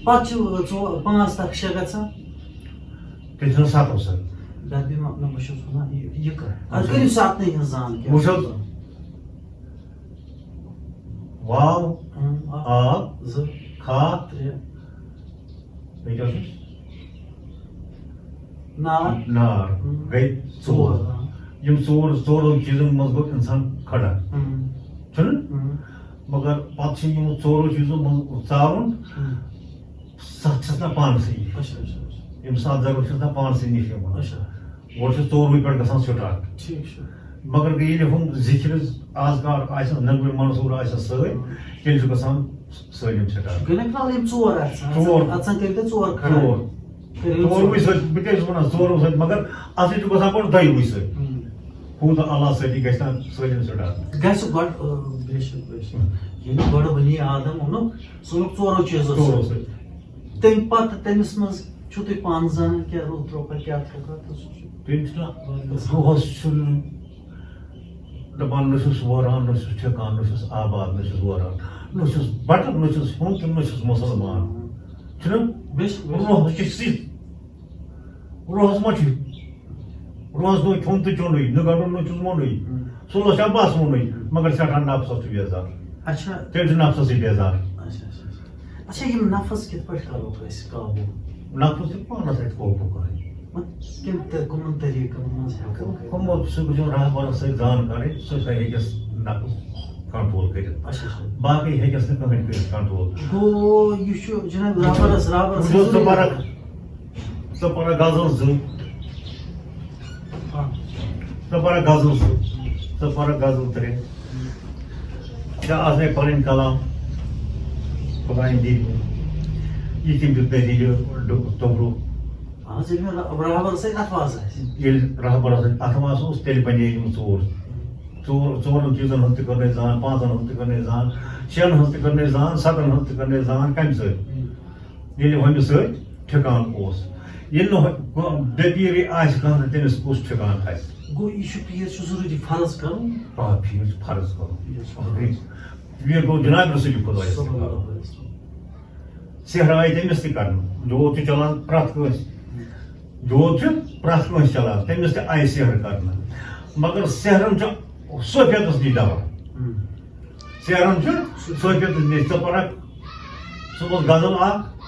پتہٕ چھِ ژور، پانٛژھ تک شےٚ گژھان۔ تیٚلہِ چھُنہ ستو سۭتۍ۔ بیتُل ما، نہ، بہٕ چھُس وَنان یہِ، یہِ کَر؟ اَدٕ اچھا۔ کٔرِو ستنٕے ہٕنٛز زان کیٛاہ؟ وٕچھ حظ، واو، ہُم، اکھ، آب، زٕ، کھا، ترٛےٚ۔ بیٚیہِ کیٛاہ اوسُس؟ نار۔ نار۔ ہُم۔ گٔے ژور۔ ژور، آ۔ یِم ژور، ژورو چیٖزن منٛز گوٚو اِنسان کھڑا۔ ہُم۔ چھُنہٕ؟ ہُم۔ مگر پتہٕ چھِ یِمو ژورو چیٖزو منٛز ژارُن، ہُم۔ ستھ چھِس نہ پانسٕے نِش۔ اچھا، اچھا، اچھا۔ یِم ستھ ضرب چھِس نہ پانسٕے نِش یِوان۔ اچھا۔ گۄڈٕ چھِ ژوروٕے پٮ۪ٹھ گژھان سٹارٹ۔ ٹھیٖک چھُ۔ مگر ییٚلہِ ہُم ذِکرِ اذکار آسٮ۪س، نغمِ منصوٗر آسٮ۪س سۭتۍ، تیٚلہِ چھُ گژھان سٲلِم سٹارٹ۔ گٔے نہ فِلحال یِم ژور اَتھ سۭتۍ؟ ژور۔ اَتھ سۭتۍ کٔرۍ تۄہہِ ژور کھڑا۔ ژور۔ کٔرِو ژور۔ ژوروٕے سۭتۍ، بہٕ کیٛاہ چھُس وَنان، ژورو سۭتۍ، مگر اَتھ سۭتۍ چھُ گژھان گۄڈٕ دۄیوٕے سۭتۍ۔ ہُم۔ ہُہ تہٕ اللہ سۭتی گژھِ نہ سٲلِم سٹارٹ۔ گژھِ گۄڈٕ، آ، بے شک، بے شک۔ ییٚلہِ گۄڈٕ بنی آدم اوٚنُکھ، سُہ اوٚنُکھ ژورو چیٖزو ژورو سۭتۍ۔ سۭتۍ۔ تَمہِ پتہٕ تٔمِس منٛز چھُو تُہۍ پانہٕ زانان کیٛاہ رُت روٚپا کیٛاہ تھوٚکا تہٕ سُہ چھُ۔ تٔمۍ چھُنہ، روحس چھُنہٕ دَپان، نہ چھُس ووران، نہ چھُس ٹھیکان، نہ چھُس آباد، نہ چھُس ووران، نہ چھُس بٹہٕ، نہ چھُس ہُم تہٕ نہ چھُس مُسلمان۔ چھُنہ؟ بے شک، بے شک۔ روح چھُ سِتھ۔ روحس ما چھُ؟ روحس گوٚو کھیوٚن تہٕ چیوٚنُے، نہ گنٛڈُن نہ چھُس ووٚنُے۔ ہُم۔ سُہ اوس ہا بس ووٚنُے، ہُم۔ مگر سٮ۪ٹھاہ نفسس چھُ بیزار۔ اچھا۔ تیٚلہِ چھُ نفسسٕے بیزار۔ اچھا، اچھا، اچھا۔ اچھا، یِم نفس کِتھ پٲٹھۍ کرو أسۍ قابوٗ؟ نفس چھُ پانس اَتھِ قوبوٗ کرٕنۍ۔ وۄنۍ کَمہِ طر-، کٕمَن طریٖقَن منٛز ہٮ۪کو کٔرِتھ؟ کٕمو سۭتۍ گژھِ رہبرَس سۭتۍ زان کَرٕنۍ، سُہ ہیٚکٮ۪س نفس کنٹرول کٔرِتھ۔ اچھا، اچھا۔ باقٕے ہیٚکٮ۪س نہٕ کٕہٕنۍ کٔرِتھ کنٹرول۔ گوٚو یہِ چھُ جناب رہبرَس، رہبرَس وٕچھ حظ، سۭتۍ ژٕ پَرَکھ، ژٕ پَرَکھ غزل زٕ، ہاں۔ ژٕ پَرَکھ غزل زٕ، ژٕ پَرَکھ غزل ترٛےٚ۔ ژےٚ آسنے پَنٕنۍ کلام خۄدایَن دِتمٕتۍ۔ یہِ کٔمۍ دیُت مےٚ یہِ ڈُ-، توٚبرُک؟ اہن حظ، ییٚلہِ مےٚ رہ-، رہبرس سۭتۍ اتھٕ واس آسہِ۔ ییٚلہِ رہبرس سۭتۍ اتھٕ واس اوس، تیٚلہِ بنے یِم ژور۔ ژور، ژورن چیٖزن ہٕنٛز تہِ کٔر نہٕ أسۍ زان، پانٛژن ہٕنٛز تہِ کٔر نہٕ أسۍ زان، شٮ۪ن ہٕنٛز تہِ کٔر نہٕ أسۍ زان، ستن ہٕنٛز تہِ کٔر نہٕ أسۍ زان۔ کمہِ سۭتۍ؟ ییٚلہِ ہُمہِ سۭتۍ ٹھِکان اوس۔ ییٚلہِ نہٕ ہُہ-، بے پیٖرٕے آسہِ کانٛہہ، تہٕ تٔمِس کُس ٹھِکان آسہِ؟ گوٚو، یہِ چھُ پیٖر چھُ ضروٗری فرض کرُن؟ آ، پیٖر چھُ فرض کرُن۔ پیٖر چھُ فرض۔ پیٖر گوٚو جناب رسول خدایس تہِ صلی اللہ کرُن۔ علیہ وسلم۔ سحر آیہِ تٔمِس تہِ کرنہٕ۔ دود چھُ چلان پرٛٮ۪تھ کٲنٛسہِ۔ دود چھُ پرٛٮ۪تھ کٲنٛسہِ چلان، تٔمِس تہِ آیہِ سحر کرنہٕ۔ مگر سحرن چھُ صوفیتس نِش دوا۔ ہم۔ سحرن چھُ صوفیتس نِش۔ ژٕ پرکھ، صُبحس غزل اکھ،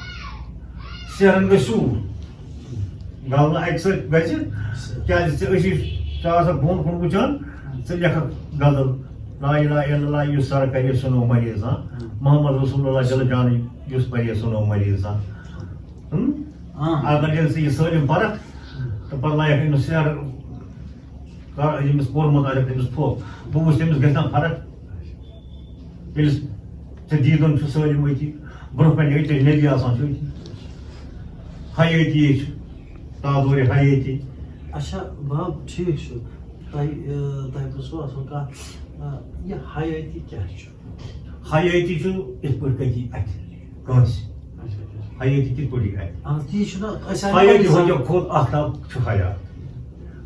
سحرن گژھِ سوٗر۔ غزل اکہِ سۭتۍ گژھِ، کیازِ ژےٚ ٲسی، ژےٚ آسکھ بۄن کُن وٕچھان، ژٕ لیکھکھ غزل، لا الہ الا اللہ، یُس سر کرِ سُہ نوٚو مریض، ہاں۔ محمد رسول اللہ جل جانٕے یُس پرِ سُہ نوٚو مریض، ہاں۔ ہم؟ ہاں۔ اگر ییٚلہِ ژٕ یہِ سٲلِم پرکھ، تہٕ پتہٕ لایکھ أمِس سیر، کر، ییٚمِس پوٚرمُت آسہِ، تٔمِس پھوٚک۔ بہٕ وٕچھٕ، تٔمِس گژھِ نا فرق۔ ییٚلہِ ژےٚ دیٖدُن چھُ سٲلِم أتی، برٛونٛہہ کنہِ أتی نبی آسان چھُ أتی۔ حیٲتی چھُ، تادورِ حیٲتی۔ اچھا باب، ٹھیٖک چھُ۔ تۄہہِ، آ، تۄہہِ پرٛژھوٕ اَصٕل کَتھ، آ، یہِ حیٲتی کیٛاہ چھُ؟ حیٲتی چھُ یِتھ پٲٹھۍ کَتہِ اَتھِ کٲنٛسہِ۔ اچھا، اچھا۔ حیٲتی کِتھ پٲٹھۍ یی اَتھِ؟ اہن حظ، تی چھُنہ أسۍ سارے حیٲتی پریشان۔ ہوٚتہِ کھوٚت آفتاب چھُ حیات۔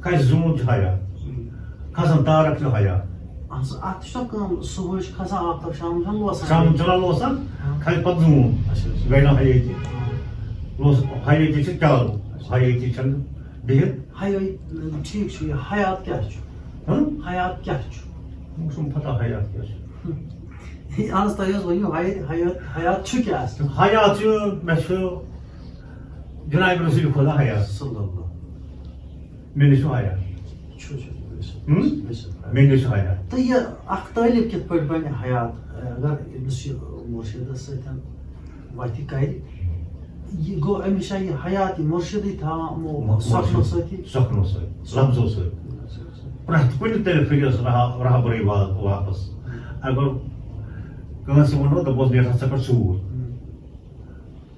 کھسہِ زوٗن چھُ حیات۔ کھسان تارک چھُ حیات۔ اہن حظ، اَتھ تہِ چھُنہ کٲم، صُبحٲے چھُ کھسان آفتاب، شامَن چھُنہ لوسان۔ شامَن چھُنہ لوسان، ہاں۔ کھسہِ پَتہٕ زوٗن۔ اچھا، اچھا۔ گٔے نہ حیٲتی۔ ہاں۔ لوس حیٲتی چھِ چالوٗ۔ اچھا۔ حیٲتی چھَنہٕ بِہِتھ۔ حیٲتی، ٹھیٖک چھُ، یہِ حیات کیٛاہ چھُ؟ ہاں؟ حیات کیٛاہ چھُ؟ مےٚ چھُنہٕ پَتہ حیات کیٛاہ چھُ۔ اہن حظ، تۄہہِ حظ ؤنِو، حیات، حیات، حیات چھُ کیٛاہ؟ حیات چھُ، مےٚ چھُ جناب رسول خدا حیات۔ صلی اللہ۔ مےٚ نِش چھُ حیات۔ چھُ، چھُ، بے شک، ہم؟ بے شک۔ مےٚ نِش چھُ حیات۔ تہٕ یہِ اکھ طٲلب کِتھ پٲٹھۍ بَنہِ حیات؟ اگر أمِس یہِ مُرشِدَس سۭتۍ وَتھِ کَرِ، یہِ گوٚو أمِس چھا یہِ حیات، یہِ مُرشِدٕے تھاوان یِمو مُ-، سۄکھنو مُرشِد، سۭتی؟ سۄکھنو سۭتۍ، لفظو سۭتۍ۔ اچھا، اچھا۔ پرٛٮ۪تھ کُنہِ تیٚلہِ پھِرِ یۄس راہ-، راہبرٕے وا-، واپس۔ ہم۔ اگر کٲنٛسہِ ووٚنو، دَپوس، "نیٹھ ژٕ کر ژوٗر۔" ہم۔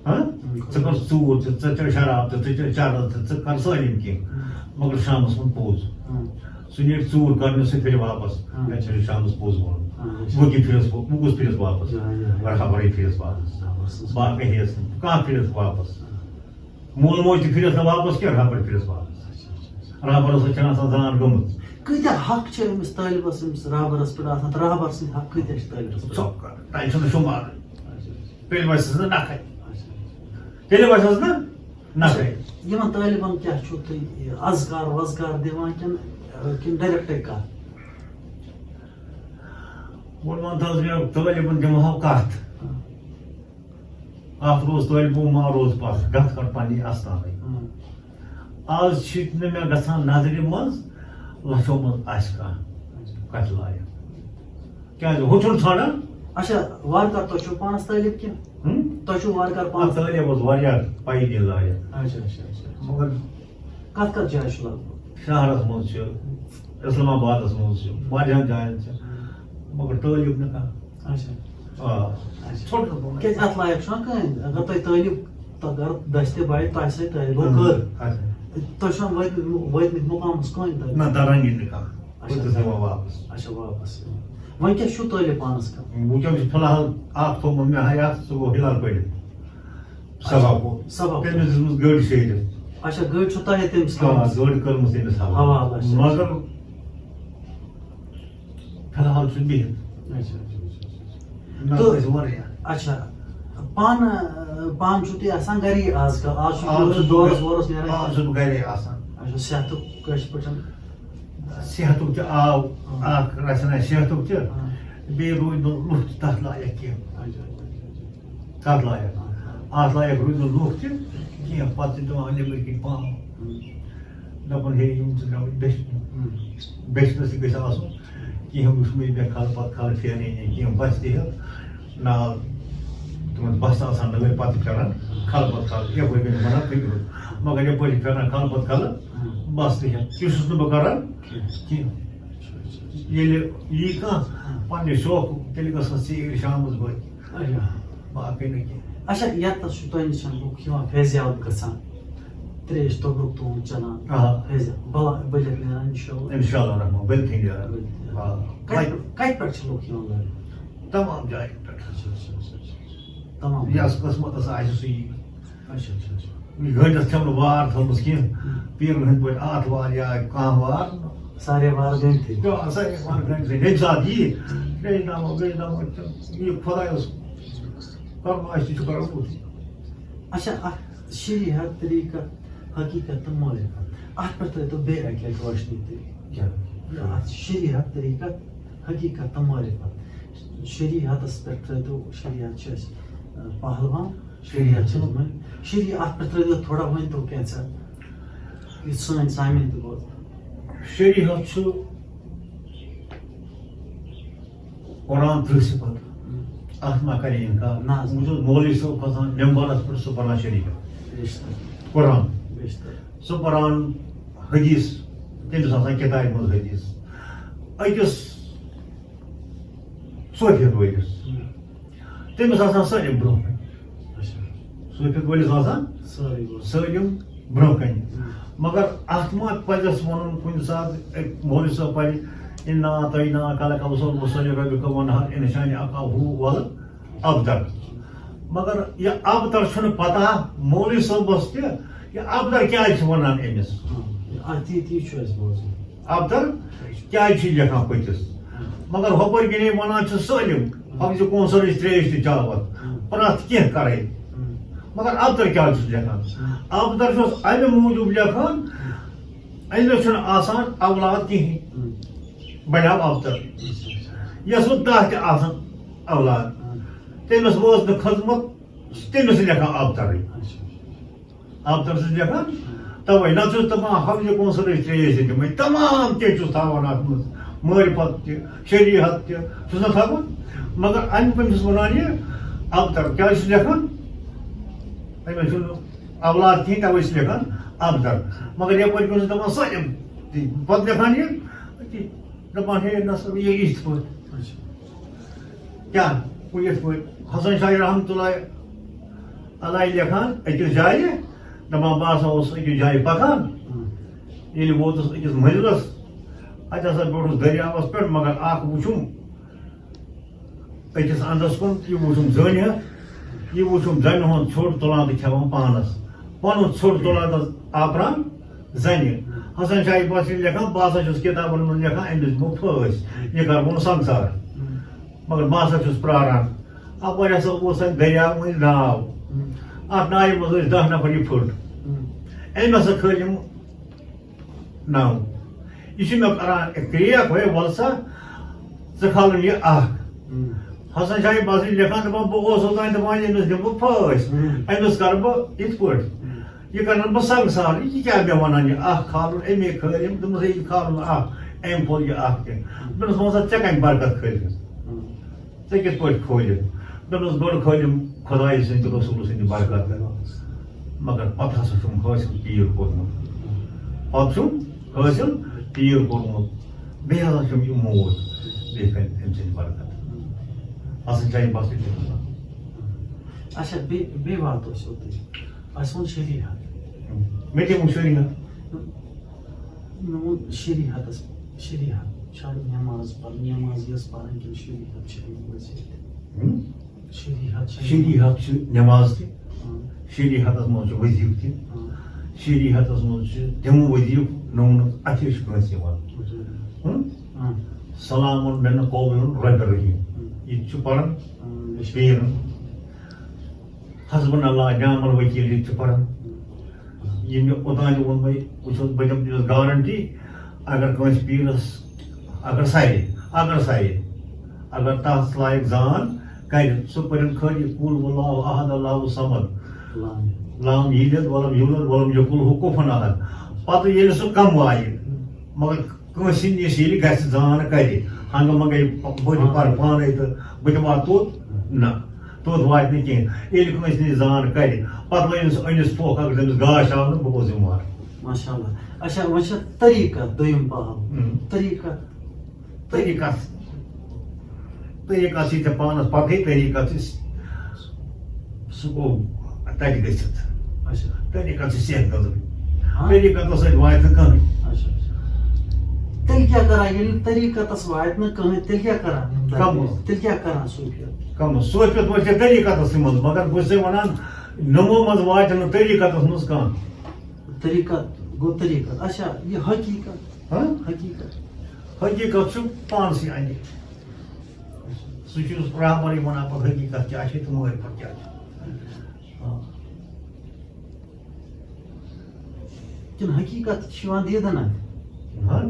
ہاں؟ ہم۔ ژٕ کر ژوٗر تہِ، ژٕ چے شراب تہِ، ژٕ چے چرس تہِ، ژٕ کر سٲلِم کینٛہہ۔ ہم۔ مگر شامس ووٚن پوٚز۔ ہم۔ سُہ نیرِ ژوٗر کرنہِ، سُہ پھِرِ واپس۔ ہم۔ مےٚ چھُ شامس پوٚز ووٚنمُت۔ ہم۔ وۄنۍ کیٛاہ پھِرس بہٕ، وۄنۍ کُس پھِرس واپس؟ یا، یا، یا۔ برابرٕے پھِرس واپس۔ زبردست۔ باقٕے ہیٚیس نہٕ کانٛہہ پھِرس واپس۔ ہم۔ مول موج تہِ پھِرس نہٕ واپس کینٛہہ، رہبر پھِرس واپس۔ اچھا، اچھا، اچھا۔ رہبرس سۭتۍ چھنہٕ آسان زان گٔمٕژ۔ کۭتیٛاہ حق چھِ أمِس طٲلبس، أمِس رہبرس پٮ۪ٹھ آسان؟ تہٕ رہبر سٕنٛدۍ حق کۭتیٛاہ چھِ طٲلبس پٮ۪ٹھ؟ ژۄپہٕ کر، تۄہہِ چھُنہٕ شُمارٕے۔ اچھا، اچھا۔ تیٚلہِ وَسٮ۪س نہٕ نَکھَے۔ اچھا۔ تیٚلہِ وَسٮ۪س نہٕ نَکھَے۔ یِمَن طٲلبَن کیٛاہ چھُو تُہۍ یہِ اذکار وذکار دِوان کِنہٕ، کِنہٕ ڈایریکٹَے کَتھ؟ وۄنۍ وَن تہٕ حظ مےٚ، طٲلبَن دِمہٕ ہاو کَتھ۔ ہاں۔ اَتھ روز طٲلبو، ما روز پَتھ، گَتھ کَڑ پنٛنہِ اَستانٕے۔ ہاں۔ آز چھِ نہٕ مےٚ گژھان نظرِ منٛز لَچھو منٛز آسہِ کانٛہہ کَتھِ لایق۔ کیٛازِ؟ ہُہ چھُنہٕ ژھانٛڈان۔ اچھا، وارٕ کار تۄہہِ چھُو پانَس طٲلب کِنہٕ؟ ہُم؟ تۄہہِ چھُو وارٕ کار آ، پانَس؟ طٲلب اوس واریاہ پَیہِ دِنۍ لایق۔ اچھا، اچھا، اچھا۔ مگر کَتھ کَتھ جایہِ چھُ لگ بگ؟ شہرَس منٛز چھُ، اسلام آبادَس منٛز چھُ، واریاہَن جایَن چھُ۔ مگر طٲلب نہٕ کانٛہہ۔ اچھا۔ آ۔ اچھا۔ ژھوٚٹ نہٕ بوٚن۔ کیٛازِ اَتھ لایق چھُنہ کٕہٕنۍ؟ اگر تۄہہِ طٲلب، تۄہہِ اگر دَسہِ تہِ بَڑِ، تۄہہِ سۭتۍ طٲلبو اۭں۔ کٔر۔ اچھا۔ تۄہہِ چھُنہ وٲتمٕتۍ، وٲتمٕتۍ مُقامَس کٕہٕنۍ طٲلب؟ نہ، تَران یہِ نہٕ کانٛہہ۔ اچھا۔ بہٕ تہِ تھاوان واپَس۔ اچھا، واپَس۔ وۄنۍ کیٛاہ چھُو طٲلب پانَس کَران؟ وٕنکٮ۪ن چھُ فی الحال اَکھ تھوٚومُت مےٚ حیات، سُہ گوٚو ہِلال پٔرِتھ۔ سبا پوٗر۔ سبا پوٗر۔ تٔمِس دِژمٕژ گٲڑۍ شیرِتھ۔ اچھا، گٲڑۍ چھُو تۄہہِ تٔمِس آ، تھٲومٕژ؟ گٲڑۍ کٔرمٕژ تٔمِس حوالہٕ۔ حوالہٕ، اچھا، مگر اچھا۔ فی الحال چھُ بِہِتھ۔ اچھا، اچھا، اچھا، اچھا۔ نہ، تہٕ أسۍ واریاہ۔ اچھا، پانہٕ، پانہٕ چھُو تُہۍ آسان گَری آز کَل؟ آز چھُ آز چھُس بہٕ دورَس گَرِ، وورَس نیران؟ آز چھُس بہٕ گَرے آسان۔ اچھا، صحتُک کٲشِر پٲٹھۍ؟ صحتُک تہِ آو، آ۔ اَکھ رَژھِ نہ صحتُک تہِ، آ۔ بیٚیہِ روٗدۍ نہٕ لُکھ تہِ تَتھ لایق کینٛہہ۔ اچھا، اچھا، اچھا، اچھا۔ تَتھ لایق۔ اَتھ لایق روٗدۍ نہٕ لُکھ تہِ کینٛہہ۔ پَتہٕ چھِ دِوان نیٚبٕرۍ کِنۍ پَہم۔ ہُم۔ دَپان، ہے، یِم چھِ درٛامٕتۍ دٔچھنہِ۔ ہُم۔ دٔچھنَس تہِ گژھِ آسُن۔ کینٛہہ وٕچھمٕتۍ مےٚ کھَلہٕ پَتہٕ کھَلہٕ پھیرٕنۍ، کینٛہہ بَسہِ تہِ ہٮ۪تھ۔ نال، تِمَن بَسہٕ آسان نٔوۍ پَتہٕ پھیران، کھَلہٕ پَتہٕ کھَلہٕ۔ یَپٲرۍ گٔے نہٕ بَنان فِکرِ۔ مگر یَپٲرۍ چھِ پھیران کھَلہٕ پَتہٕ کھَلہٕ، ہُم۔ بَس تہِ ہٮ۪تھ۔ تہِ چھُس نہٕ بہٕ کَران کینٛہہ۔ کینٛہہ۔ ییٚلہِ یی کانٛہہ پننہِ شوقُک، تیٚلہِ گژھان ژیٖرۍ شامَس بٲگۍ۔ اچھا۔ باقٕے نہٕ کینٛہہ۔ اچھا، یَتَس چھُ تۄہہِ نِش لُکھ یِوان فیض یاب گژھان، ترٛیش توٚبرُک تُہُنٛد چَلان۔ آ۔ فیض یاب، بَلا-، بٔلِتھ نیران اِنشاءاللہ۔ اِنشاءاللہ الرحمن، بٔلِتھٕے نیران۔ بٔلِتھ نیران۔ آ۔ کَتہِ، کَتہِ پٮ۪ٹھ چھِ لُکھ یِوان لَرِ؟ تمام جایَن پٮ۪ٹھ۔ اچھا، اچھا، اچھا، اچھا۔ تمام۔ یَس قٕسمَتَس آسہِ سُہ یی۔ اچھا، اچھا، اچھا۔ گٔنڈِتھ چھَم نہٕ وار تھٲومٕژ کینٛہہ۔ ہُم۔ پیٖرن ہٕنٛدۍ پٲٹھۍ آتھوار یا کانٛہہ وار۔ سارے وار گٔنڈتھٕے۔ آ، سارے وار گٔنڈتھٕے۔ ییٚمہِ ساتہٕ یی، ترٛیش دمو، ویش دمو، تہٕ یہِ خۄدایَس کرُن آسہِ، تہِ چھُ کرُن پوٚتُے۔ اچھا، اَتھ شریعت، طریٖقت، حقیٖقت تہٕ معرفت، اَتھ پٮ۪ٹھ ترٛٲوتو بیٚیہِ اَکہِ لَٹہِ روشنی تُہۍ۔ کیٛاہ؟ اَتھ چھِ شریعت، طریٖقت، حقیٖقت تہٕ معرفت۔ شریعتس پٮ۪ٹھ ترٲوتو، شریعت چھِ اَسہِ، آ، پہلوان، شریعت چھِ اَسہِ مٲلِک۔ شریعت، اَتھ پٮ۪ٹھ ترٲوتو تھوڑا، ؤنۍ تو کینٛژھا، یُتھ سٲنۍ سامعیٖن تہِ بوزن۔ شریعت چھُ قرآن ترٕٛہ صفت۔ ہم۔ اَتھ ما کرِ اِنکار؟ نہ حظ۔ وۄنۍ چھُ مولوی صٲب کھسان ممبرس پٮ۪ٹھ، سُہ پران شریعت۔ بیشتر۔ قرآن۔ بیشتر۔ سُہ پران حدیث، تٔمِس آسان کِتابہِ منٛز حدیث۔ أکِس صوفیت وٲلِس، ہم۔ تٔمِس آسان سٲلِم برٛونٛہہ کنہِ۔ اچھا۔ صوفیت وٲلِس آسان سٲری برٛونٛہہ۔ سٲلِم برٛونٛہہ کنہِ۔ ہم۔ مگر اَتھ ما پَزٮ۪س وَنُن کُنہِ ساتہٕ، أکۍ مولوی صٲب پَرِ، "اِنا اعطیناک الکوثر، فصل لربک وانحر، ان شانئک هو الابتر"۔ مگر یہِ ابتر چھُنہٕ پتہ مولوی صٲبَس تہِ، یہِ ابتر کیٛازِ چھِ وَنان أمِس؟ ہاں، اَتھ یہِ، تی چھُ اَسہِ بوزُن۔ ابتر کیٛازِ چھِ لیکھان پٔتِس؟ ہاں۔ مگر ہُپٲرۍ کِنۍ وَنان چھِ سٲلِم، ہاں۔ حوض کوثرٕچ ترٛیش تہِ چاوَتھ، ہاں۔ پرٛٮ۪تھ کینٛہہ کَرٕنۍ۔ ہاں۔ مگر ابتر کیٛازِ چھُ لیکھان؟ ہاں۔ ابتر چھُس اَمہِ موٗجوٗب لیکھان، ہاں۔ أمِس چھُنہٕ آسان اولاد کِہیٖنۍ۔ ہاں۔ بنیو ابتر۔ اچھا، اچھا۔ یَس وۄنۍ دَہ تہِ آسَن اولاد، ہاں۔ تٔمِس وٲژ نہٕ خدمت، تٔمِس لیکھان ابترٕے۔ اچھا۔ ابتر چھُس لیکھان، ہاں۔ تَوَے نَتہٕ چھُس دَپان، حوض کوثرٕچ ترٛیش تہِ دِمَے، تمام کینٛہہ چھُس تھاوان اَتھ منٛز، معرفت تہِ، شریعت تہِ چھُس نہ تھاوان، مگر اَمہِ کِنۍ چھُس وَنان یہِ ابتر۔ کیٛازِ چھُس لیکھان؟ أمِس چھُنہٕ اولاد کِہیٖنۍ، تَوَے چھُس لیکھان ابتر۔ مگر یَپٲرۍ کِنۍ چھُس دَپان سٲلِم تہِ، پَتہٕ لیکھان یہِ أتی۔ دَپان، ہے، نہ سا، یہِ یِتھ پٲٹھۍ۔ اچھا۔ کیٛاہ؟ گوٚو یِتھ پٲٹھۍ۔ حسن شاہی رحمتہ اللہ علیہ لیکھان أکِس جایہِ، دَپان، بہٕ ہسا اوسُس أکِس جایہِ پَکان۔ ہُم۔ ییٚلہِ ووتُس أکِس مٔنزِلَس، اَتہِ ہسا بیوٗٹھُس دٔریاوَس پٮ۪ٹھ، مگر اَکھ وُچھُم أکِس اَنٛدَس کُن، یہِ وُچھُم زٔنۍ ہٮ۪تھ، یہِ وُچھُم زَنہِ ہُنٛد ژھیوٚٹ تُلان تہٕ کھٮ۪وان پانَس۔ پَنُن ژھیوٚٹ تُلان تہٕ آپران زَنہِ۔ حسن شاہی بصری لیکھان، بہٕ ہسا چھُس کِتابَن منٛز لیکھان، أمِس دِمو پھٲسۍ، یہِ کَرٕ بہٕ سنگسار۔ مگر بہٕ ہسا چھُس پرٛاران۔ اَپٲرۍ ہسا اوس اَتہِ دٔریاو مٔنٛزۍ ناو۔ اَتھ ناوِ منٛز ٲسۍ دَہ نفر، یہِ پھٔٹ۔ أمۍ ہسا کھٲلۍ یِم ناو۔ یہِ چھُ مےٚ کران کرٛیک، ہے وَلہٕ سا، ژٕ کھالُن یہِ اَکھ۔ حسن شاہی بصری لیکھان، دَپان، بہٕ اوسُس اوٚتام دَپان، ییٚمِس دِمہٕ بہٕ پھٲسۍ، أمِس کَرٕ بہٕ یِتھ پٲٹھۍ۔ یہِ کَرَن بہٕ سنگسار، یہِ کیٛاہ مےٚ وَنان، یہِ اَکھ کھالُن، أمے کھٲلۍ یِم، دوٚپمَس، ہے، یہِ کھالُن اَکھ، أمۍ کھول یہِ اَکھ تہِ۔ دوٚپمَس، وَن سا، ژےٚ کَمہِ برکت کھٲلِتھ؟ ژےٚ کِتھ پٲٹھۍ کھولِتھ؟ دوٚپمَس، گۄڈٕ کھٲلِم خۄدایہِ سٕنٛدِ تہٕ رسوٗلہٕ سٕنٛدِ برکت۔ مگر پَتہٕ ہسا چھُم حٲصِل پیٖر کوٚرمُت۔ پَتہٕ چھُم حٲصِل پیٖر کوٚرمُت۔ بیٚیہِ ہسا چھُم یہِ موج، بیٚیہِ کَرِ أمۍ سٕنٛدِ برکت۔ اَصٕل جایہِ بَسٕنۍ چھِ گژھان۔ اچھا، بیٚیہِ، بیٚیہِ واتو أسۍ اوٚتُے۔ اَسہِ ووٚن شریعت۔ مےٚ تہِ ووٚن شریعت۔ مےٚ ووٚن شریعتس، شریعت چھا نٮ۪ماز پرٕنۍ، نٮ۪ماز یۄس پرٕنۍ کِنہٕ شریعت چھِ اَمہِ وٲژ ییٚتہِ؟ ہم؟ شریعت چھا شریعت چھِ نٮ۪ماز تہِ، ہاں۔ شریعتس منٛز چھُ وظیفہٕ تہِ، ہاں۔ شریعتس منٛز چھِ تِم وظیفہٕ نہٕ ووٚنُکھ اَتھِ چھُ کٲنٛسہِ یِوان۔ ہم؟ ہاں۔ سلام من قول رب رحیم۔ ہم۔ یہِ تہِ چھُ پران ہم۔ پیٖرن۔ حسبنا اللہ نعم الوکیل، یہِ تہِ چھُ پران۔ یہِ مےٚ اوٚتام تہِ ووٚنمَے، وٕچھ حظ، بہٕ دِمہٕ تٔمِس گارنٹی، اگر کٲنٛسہِ پیٖرَس، اگر سَرِ، اگر سَرِ، اگر تَس لایق زان کَرِ، سُہ پٔرِن خٲلی قل هو اللہ احد اللہ الصمد، لام یلد ولم یولد ولم یکن لہ کفوا احد۔ پَتہٕ ییٚلہِ سُہ کَم وایہِ، مگر کٲنٛسہِ نِش ییٚلہِ گژھِ زان کَرِ، ہنٛگہٕ منٛگَے بہٕ تہِ پَرٕ پانَے تہٕ بہٕ تہِ واتہٕ توٚت، نہ، توٚت واتہِ نہٕ کینٛہہ۔ ییٚلہِ کٲنٛسہِ نِش زان کَرِ، پَتہٕ لٲنِس أنِس پھۄکھ، اگر تٔمِس گاش آو نہٕ، بہٕ گوٚوس ذِمہٕ وار۔ ماشاء اللہ۔ اچھا، وۄنۍ چھِ طریٖقت دوٚیِم پہلو۔ ہم۔ طریٖقت۔ طریٖقت۔ طریٖقت چھِ ژےٚ پانَس پَتہٕے، طریٖقت چھِ سُہ گوٚو تَتہِ گٔژھِتھ۔ اچھا۔ طریٖقت چھِ صحت خٲطرٕ۔ ہاں؟ طریٖقتَس سۭتۍ واتہِ نہٕ کٕہٕنۍ۔ اچھا، اچھا۔ تیٚلہِ کیٛاہ کَران؟ ییٚلہِ نہٕ طریٖقتَس واتہِ نہٕ کٕہٕنۍ، تیٚلہِ کیٛاہ کَران یِم کَمہٕ؟ دَربیز؟ تیٚلہِ کیٛاہ کَران صوٗفیت؟ کَمہٕ؟ صوٗفیت وٲتۍ ژےٚ طریٖقتَسٕے منٛز، مگر بہٕ چھُسَے وَنان، نوٚمو منٛز واتہِ نہٕ طریٖقتَس منٛز کانٛہہ۔ طریٖقت گوٚو طریٖقت۔ اچھا، یہِ حقیٖقت؟ ہاں؟ حقیٖقت۔ حقیٖقت چھُ پانسٕے اَندِ۔ سُہ چھُ رہبرٕے وَنان پَتہٕ حقیٖقت کیٛاہ چھِ تہٕ معرفت کیٛاہ چھِ۔ آ۔ کِنہٕ حقیٖقت چھِ یِوان دیٖدَن اَتھِ؟ ہاں۔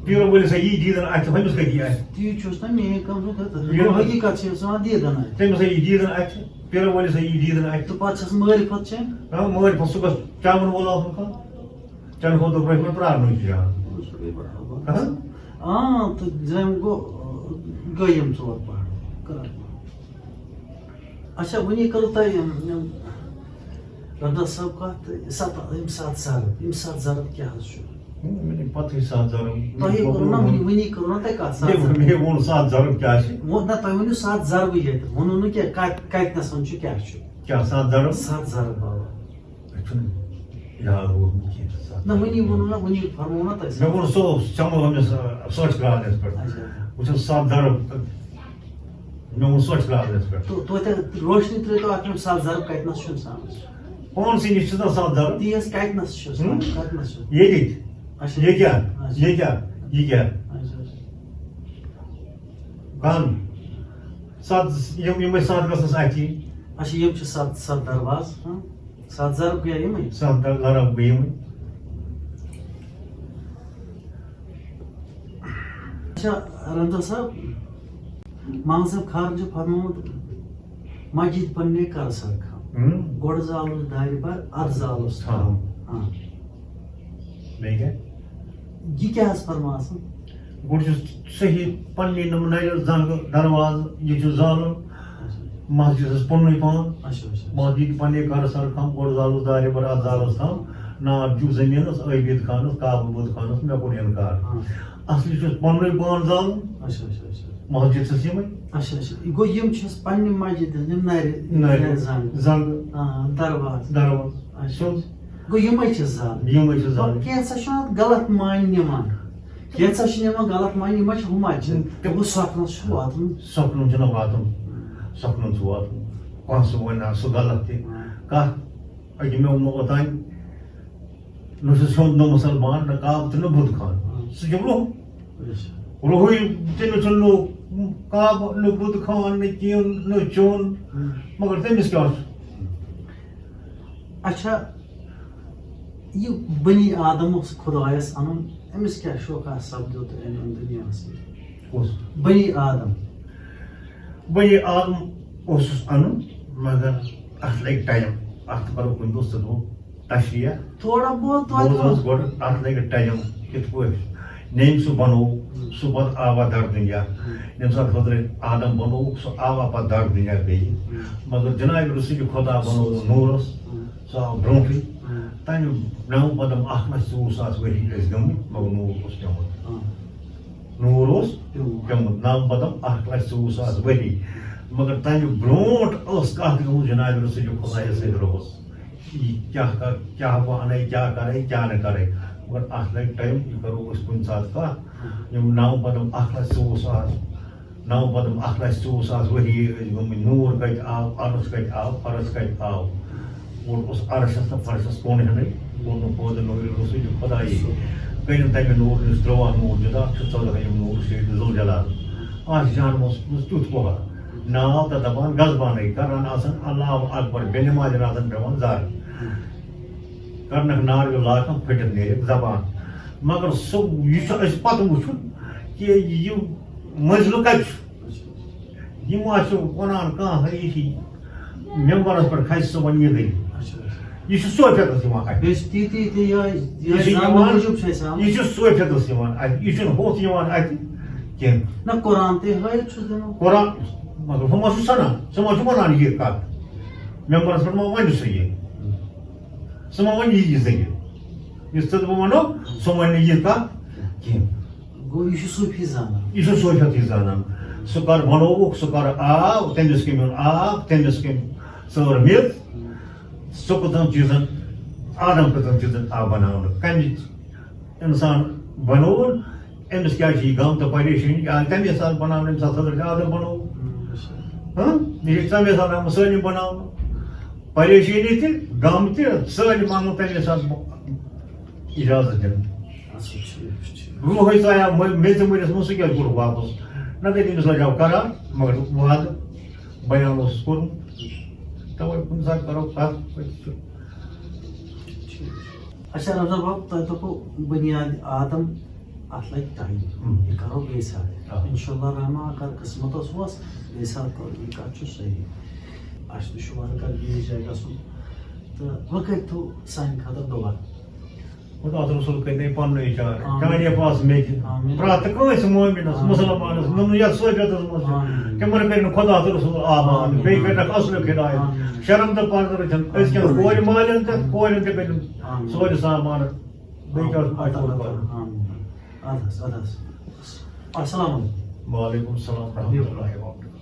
پیٖرو وٲلِس ہا یی دیٖدن اَتھِ، ہُمِس کَتہِ یی اَتھِ؟ تی چھُس نا میٛٲنۍ کَتھ، گوٚو حقیٖقت چھِ سۄ دیٖدن اَتھِ۔ تٔمِس ہا یی دیٖدن اَتھِ، پیٖرو وٲلِس ہا یی دیٖدن اَتھِ۔ تہٕ پَتہٕ چھَس معرفت چیٚنۍ۔ آ، معرفت صُبحس چاوَن وول آسُن کانٛہہ۔ چَنہٕ کھۄتہٕ دوٚپ رحمت پرٛارنُے چھُ جان۔ ہاں؟ آ، تہٕ زَن گوٚو، گٔے یِم ژور پہاڑ۔ کَران۔ اچھا، وٕنی کٔرٕو تۄہہِ یِم، یِم رندا صٲب کَتھ، تہٕ سَت-، یِم سَتھ ضرب، یِم سَتھ ضرب کیٛاہ حظ چھُ؟ ہُم، مےٚ چھِ پَتہٕے سَتھ ضرب۔ تۄہہِ کوٚروٕ نا وٕنی، وٕنی کوٚروٕ نا تۄہہِ کَتھ سَتھ مےٚ، ضرب؟ مےٚ ووٚن سَتھ ضرب کیٛاہ چھِ؟ وۄنۍ نہ، تۄہہِ ؤنِو سَتھ ضربٕے ییٚتہِ، ووٚنوٕ نہٕ کینٛہہ، کَتہِ، کَتہِ نَسَن چھُ، کیٛاہ چھُ؟ کیٛاہ سَتھ ضرب؟ سَتھ ضرب، اَوا۔ مےٚ چھُنہٕ یاد روٗدمُت کینٛہہ۔ نہ، وٕنی ووٚنوٕ نا، وٕنی فرموو نا تۄہہِ۔ مےٚ ووٚن سُہ اوس چَمو أمِس، آ، سۄچھ کرٛاونَس پٮ۪ٹھ۔ اچھا۔ وٕچھ حظ، سَتھ ضرب۔ مےٚ ووٚن سۄچھ کرٛاونَس پٮ۪ٹھ۔ تو-، توتہِ روشنی ترٛٲیتو اَتھ، یِم سَتھ ضرب کَتہِ نَس چھُ اِنسانَس؟ پانسٕے نِش چھِ آسان سَتھ ضرب۔ تی حظ، کَتہِ نَس چھِ آسان؟ ہُم؟ کَتہِ نَس چھِ؟ ییٚتہِ۔ اچھا۔ یہِ کیٛاہ؟ اچھا۔ یہِ کیٛاہ؟ یہِ کیٛاہ؟ اچھا، اچھا۔ کَن۔ سَتھ، یِم، یِمَے سَتھ گژھنَس اَتھِ۔ اچھا، یِم چھِ سَتھ، سَتھ دروازٕ، ہاں؟ سَتھ ضرب گٔے یِمَے؟ سَتھ در-، ضرب گٔے یِمَے۔ اچھا، رمضان صٲب، مام صٲب خارن چھُ فرمومُت، مسجد پننے کر سر کھم۔ ہم۔ گۄڈٕ زالُس دارِ بر، اَدٕ زالُس تھم۔ تھم۔ ہاں۔ بیٚیہِ کیٛاہ؟ یہِ کیٛاہ حظ فرماوان؟ گۄڈٕ چھُس صحیح پننہِ نمنَے زنٛگہٕ دروازٕ، یہِ چھُ زالُن۔ اچھا۔ مسجدس پننُے پان۔ اچھا، اچھا۔ مسجد پننے کر سر کھم، گۄڈٕ زالُس دارِ بر، اَدٕ زالُس تھم۔ نار چھُ زٔمیٖنس، عٲبِد خانس، کعبہٕ بُت خانس، مےٚ کوٚر اِنکار۔ ہاں۔ اصلی چھُس پننُے پان زالُن۔ اچھا، اچھا، اچھا۔ مسجد چھَس یِمَے۔ اچھا، اچھا۔ یہِ گوٚو، یِم چھِ اَسہِ پننہِ مسجد ہٕنٛز، یِم نَرِ، نَرِ۔ نَرِ زنٛگہٕ۔ زنٛگہٕ۔ آ، دروازٕ۔ دروازٕ۔ اچھا۔ سیوٚد۔ گوٚو، یِمَے چھِ زالٕنۍ۔ یِمَے چھِ زالٕنۍ۔ کینٛژھا چھُ اَتھ غلط معنی نِوان۔ کینٛژھا چھِ نِوان غلط معنی، یِم ما چھِ، ہُم ما چھِ۔ تِم گوٚو، سۄپھنَس چھُ واتُن۔ سۄپھنَن چھُنہٕ واتُن۔ سۄپھنَن چھُ واتُن۔ کانٛہہ سُہ وَنہِ، آ، سُہ غلط تہِ۔ آ۔ کَتھ؟ أکہِ مےٚ ووٚنمو اوٚتانۍ، نہ چھُ سیوٚد نہ مُسلمان، نہ کعبہٕ تہٕ نہ بُت خان۔ ہاں۔ سُہ چھُ روٚف۔ اچھا۔ روٚفٕے، تٔمِس چھُنہٕ نہ کعبہٕ، نہ بُت خان، نہ کھیوٚن، نہ چیوٚن۔ ہاں۔ مگر تٔمِس کیٛاہ چھُ؟ اچھا، یہِ بنی آدم اوس خۄدایَس اَنُن، أمِس کیٛاہ شوقہ سپدیو تہٕ أمۍ اوٚن دُنیاہَس منٛز؟ کُس؟ بنی آدم۔ بنی آدم اوسُس اَنُن، مگر اَتھ لَگہِ ٹایم، اَتھ کَرو کُنہِ دۄہ ژٕ دۄہ تشریح۔ تھوڑا بہت توتہِ بوز حظ وَن۔ گۄڈٕ، اَتھ لَگہِ ٹایم کِتھ پٲٹھۍ۔ ییٚمۍ سُہ بَنوو، سُہ پَتہٕ آوا در دُنیا۔ ہُم۔ ییٚمہِ ساتہٕ حضرت آدم بَنووُکھ، سُہ آوا پَتہٕ در دُنیا بیٚیہِ۔ ہُم۔ مگر جناب رسول خدا بَنوو نوٗرَس، ہُم۔ سُہ آو برونٛٹھٕے۔ ہُم۔ تَمہِ برونٛہہ پَتہٕ اَکھ لَچھ ژوٚوُہ ساس ؤری ٲسۍ گٔمٕتۍ، مگر نوٗر اوس پیوٚمُت۔ ہُم۔ نوٗر اوس پیوٚمُت۔ پیوٚمُت۔ نَو پَتہٕ اَکھ لَچھ ژوٚوُہ ساس ؤری۔ مگر تَمہِ برونٛٹھ ٲس کَتھ گٔمٕژ جناب رسول خدایَس سۭتۍ رۄبَس۔ یہِ کیٛاہ کَر-، کیٛاہ بہٕ اَنَے، کیٛاہ کَرَے، کیٛاہ نہٕ کَرَے۔ مگر اَتھ لَگہِ ٹایم، یہِ کَرو أسۍ کُنہِ ساتہٕ کَتھ۔ یِم نَو پَتہٕ اَکھ لَچھ ژوٚوُہ ساس، نَو پَتہٕ اَکھ لَچھ ژوٚوُہ ساس ؤری ٲسۍ گٔمٕتۍ۔ نوٗر کَتہِ آو، عرش کَتہِ آو، فرش کَتہِ آو؟ گۄڈٕ اوس عرشَس تہٕ فرشَس کُن ہٮ۪نٕے، کوٚر نہٕ پٲدٕ نوٗرِ رسول خدایی۔ کٔرِن تَمہِ نوٗر نِش ترٛواہ نوٗر جُدا، چھُ ژۄدہٲیِم نوٗر شیخ ذوالجلال۔ آسہِ جہنمَس منٛز تیُتھ کوہر۔ نال تہٕ دَپان غضبانٕے، کَران آسان اللہ اکبر، بے نمازِ آسان پٮ۪وان زار۔ کَرنَکھ نار یہِ لاکھَن پھٔٹِتھ نیرٮ۪کھ زبان۔ مگر سُہ، یہِ چھُ اَسہِ پَتہٕ وٕچھُن کہِ یہِ مٔنٛزلہٕ کَتہِ چھُ۔ یہِ ما چھُ وَنان کانٛہہ، یہِ چھِ مٮ۪مبَرَس پٮ۪ٹھ کھسہِ صُبحن یہِ گٔے۔ اچھا، اچھا۔ یہِ چھُ صوفیتَس یِوان اَتھِ۔ بیٚیہِ چھِ تی، تی، تی، یہِ، یہِ یہِ چھُ زاننہٕ یِوان، موٗجوٗب چھُ اَسہِ آمُت۔ یہِ چھُ صوفیتَس یِوان اَتھِ، یہِ چھُنہٕ ہُتھ یِوان اَتھِ کینٛہہ۔ نہ، قرآن تہِ ہٲیِتھ چھُس دِوان۔ قرآن، مگر ہُہ ما چھُ سَنان، ژٕ ما چھُکھ وَنان یہِ کَتھ؟ مٮ۪مبَرَس پٮ۪ٹھ ما وَنہِ سُہ یہِ؟ سُہ ما وَنہِ یہِ، یہِ ذٔریعہٕ؟ یُس ژٕ تہٕ بہٕ وَنو، سُہ وَنہِ نہٕ یہِ کَتھ کینٛہہ۔ گوٚو، یہِ چھُ صوٗفی زانان۔ یہِ چھُ صوٗفیتٕے زانان۔ سُہ کَر بَنووُکھ، سُہ کَر آو، تٔمِس کٔمۍ اوٚن آب، تٔمِس کٔمۍ ژٲر میٚژ، سُہ کٔژَن چیٖزَن، آدم کٔژَن چیٖزَن آو بَناونہٕ۔ کَمہِ اِنسان بَنووُن، أمِس کیٛاہ چھِ یہِ غم تہٕ پریشٲنی؟ آے تَمے ساتہٕ بَناونہٕ، ییٚمہِ ساتہٕ حضرت آدم بَنووُکھ۔ ہاں؟ یہِ چھِ تَمے ساتہٕ آمٕژ سٲلِم بَناونہٕ۔ پریشٲنی تہِ، غم تہِ، سٲلِم آمُت تَمے ساتہٕ اِجازت دِنہٕ۔ اچھا، ٹھیٖک، ٹھیٖک۔ برونٛہٕے ژایاو مٔ-، میٚژِ مٔرِتھ منٛز، سُہ کیٛازِ کوٚرُکھ واپس؟ نہ گٔے تٔمِس لَجاو قرار، مگر وعدٕ بیان اوسُس کوٚرمُت۔ تَوَے کُنہِ ساتہٕ کَرو کَتھ، پَتہٕ چھُ۔ ٹھیٖک۔ اچھا، رمضان باب، تۄہہِ دوٚپوُ بُنیاد آدم اتھ لگہِ ٹایم۔ ہم۔ یہِ کرو بیٚیہِ ساتہٕ۔ آ۔ انشاءاللہ رحمان، اگر قسمتس اوس، بیٚیہِ ساتہٕ کرو۔ یہِ کتھ چھُ صحیح۔ اسہِ تہِ چھُ ورٕ کتھ بیٚیِس جایہِ گژھُن۔ تہٕ وۄنۍ کٔرۍتو سانہِ خٲطرٕ دُعا۔ خۄدا تہٕ رسول کٔرۍ تٔمۍ پننُے چار۔ آمین۔ چانہِ پاس مےٚ تہِ۔ آمین۔ پرٛٮ۪تھ کٲنٛسہِ مُؤمِنس، آمین۔ مُسلمانس، نوٚن یتھ صحبتس منٛز چھِ۔ آمین۔ تِمن کٔرِن خۄدا تہٕ رسول آباد۔ آمین۔ بیٚیہِ کٔرِنکھ اصلُک ہدایت۔ آمین۔ شرم تہٕ پردٕ رٔچھن أزکٮ۪ن آمین۔ کورِ مالٮ۪ن تہٕ کورٮ۪ن تہِ کٔرِن آمین۔ سورِ سامان۔ بیٚیہِ کیٛاہ آمین۔ آسہِ؟ آمین۔ اَدٕ حظ، اَدٕ حظ۔ السلام علیکم۔ وعلیکم السلام ورحمۃ اللہ وبرکاتہ۔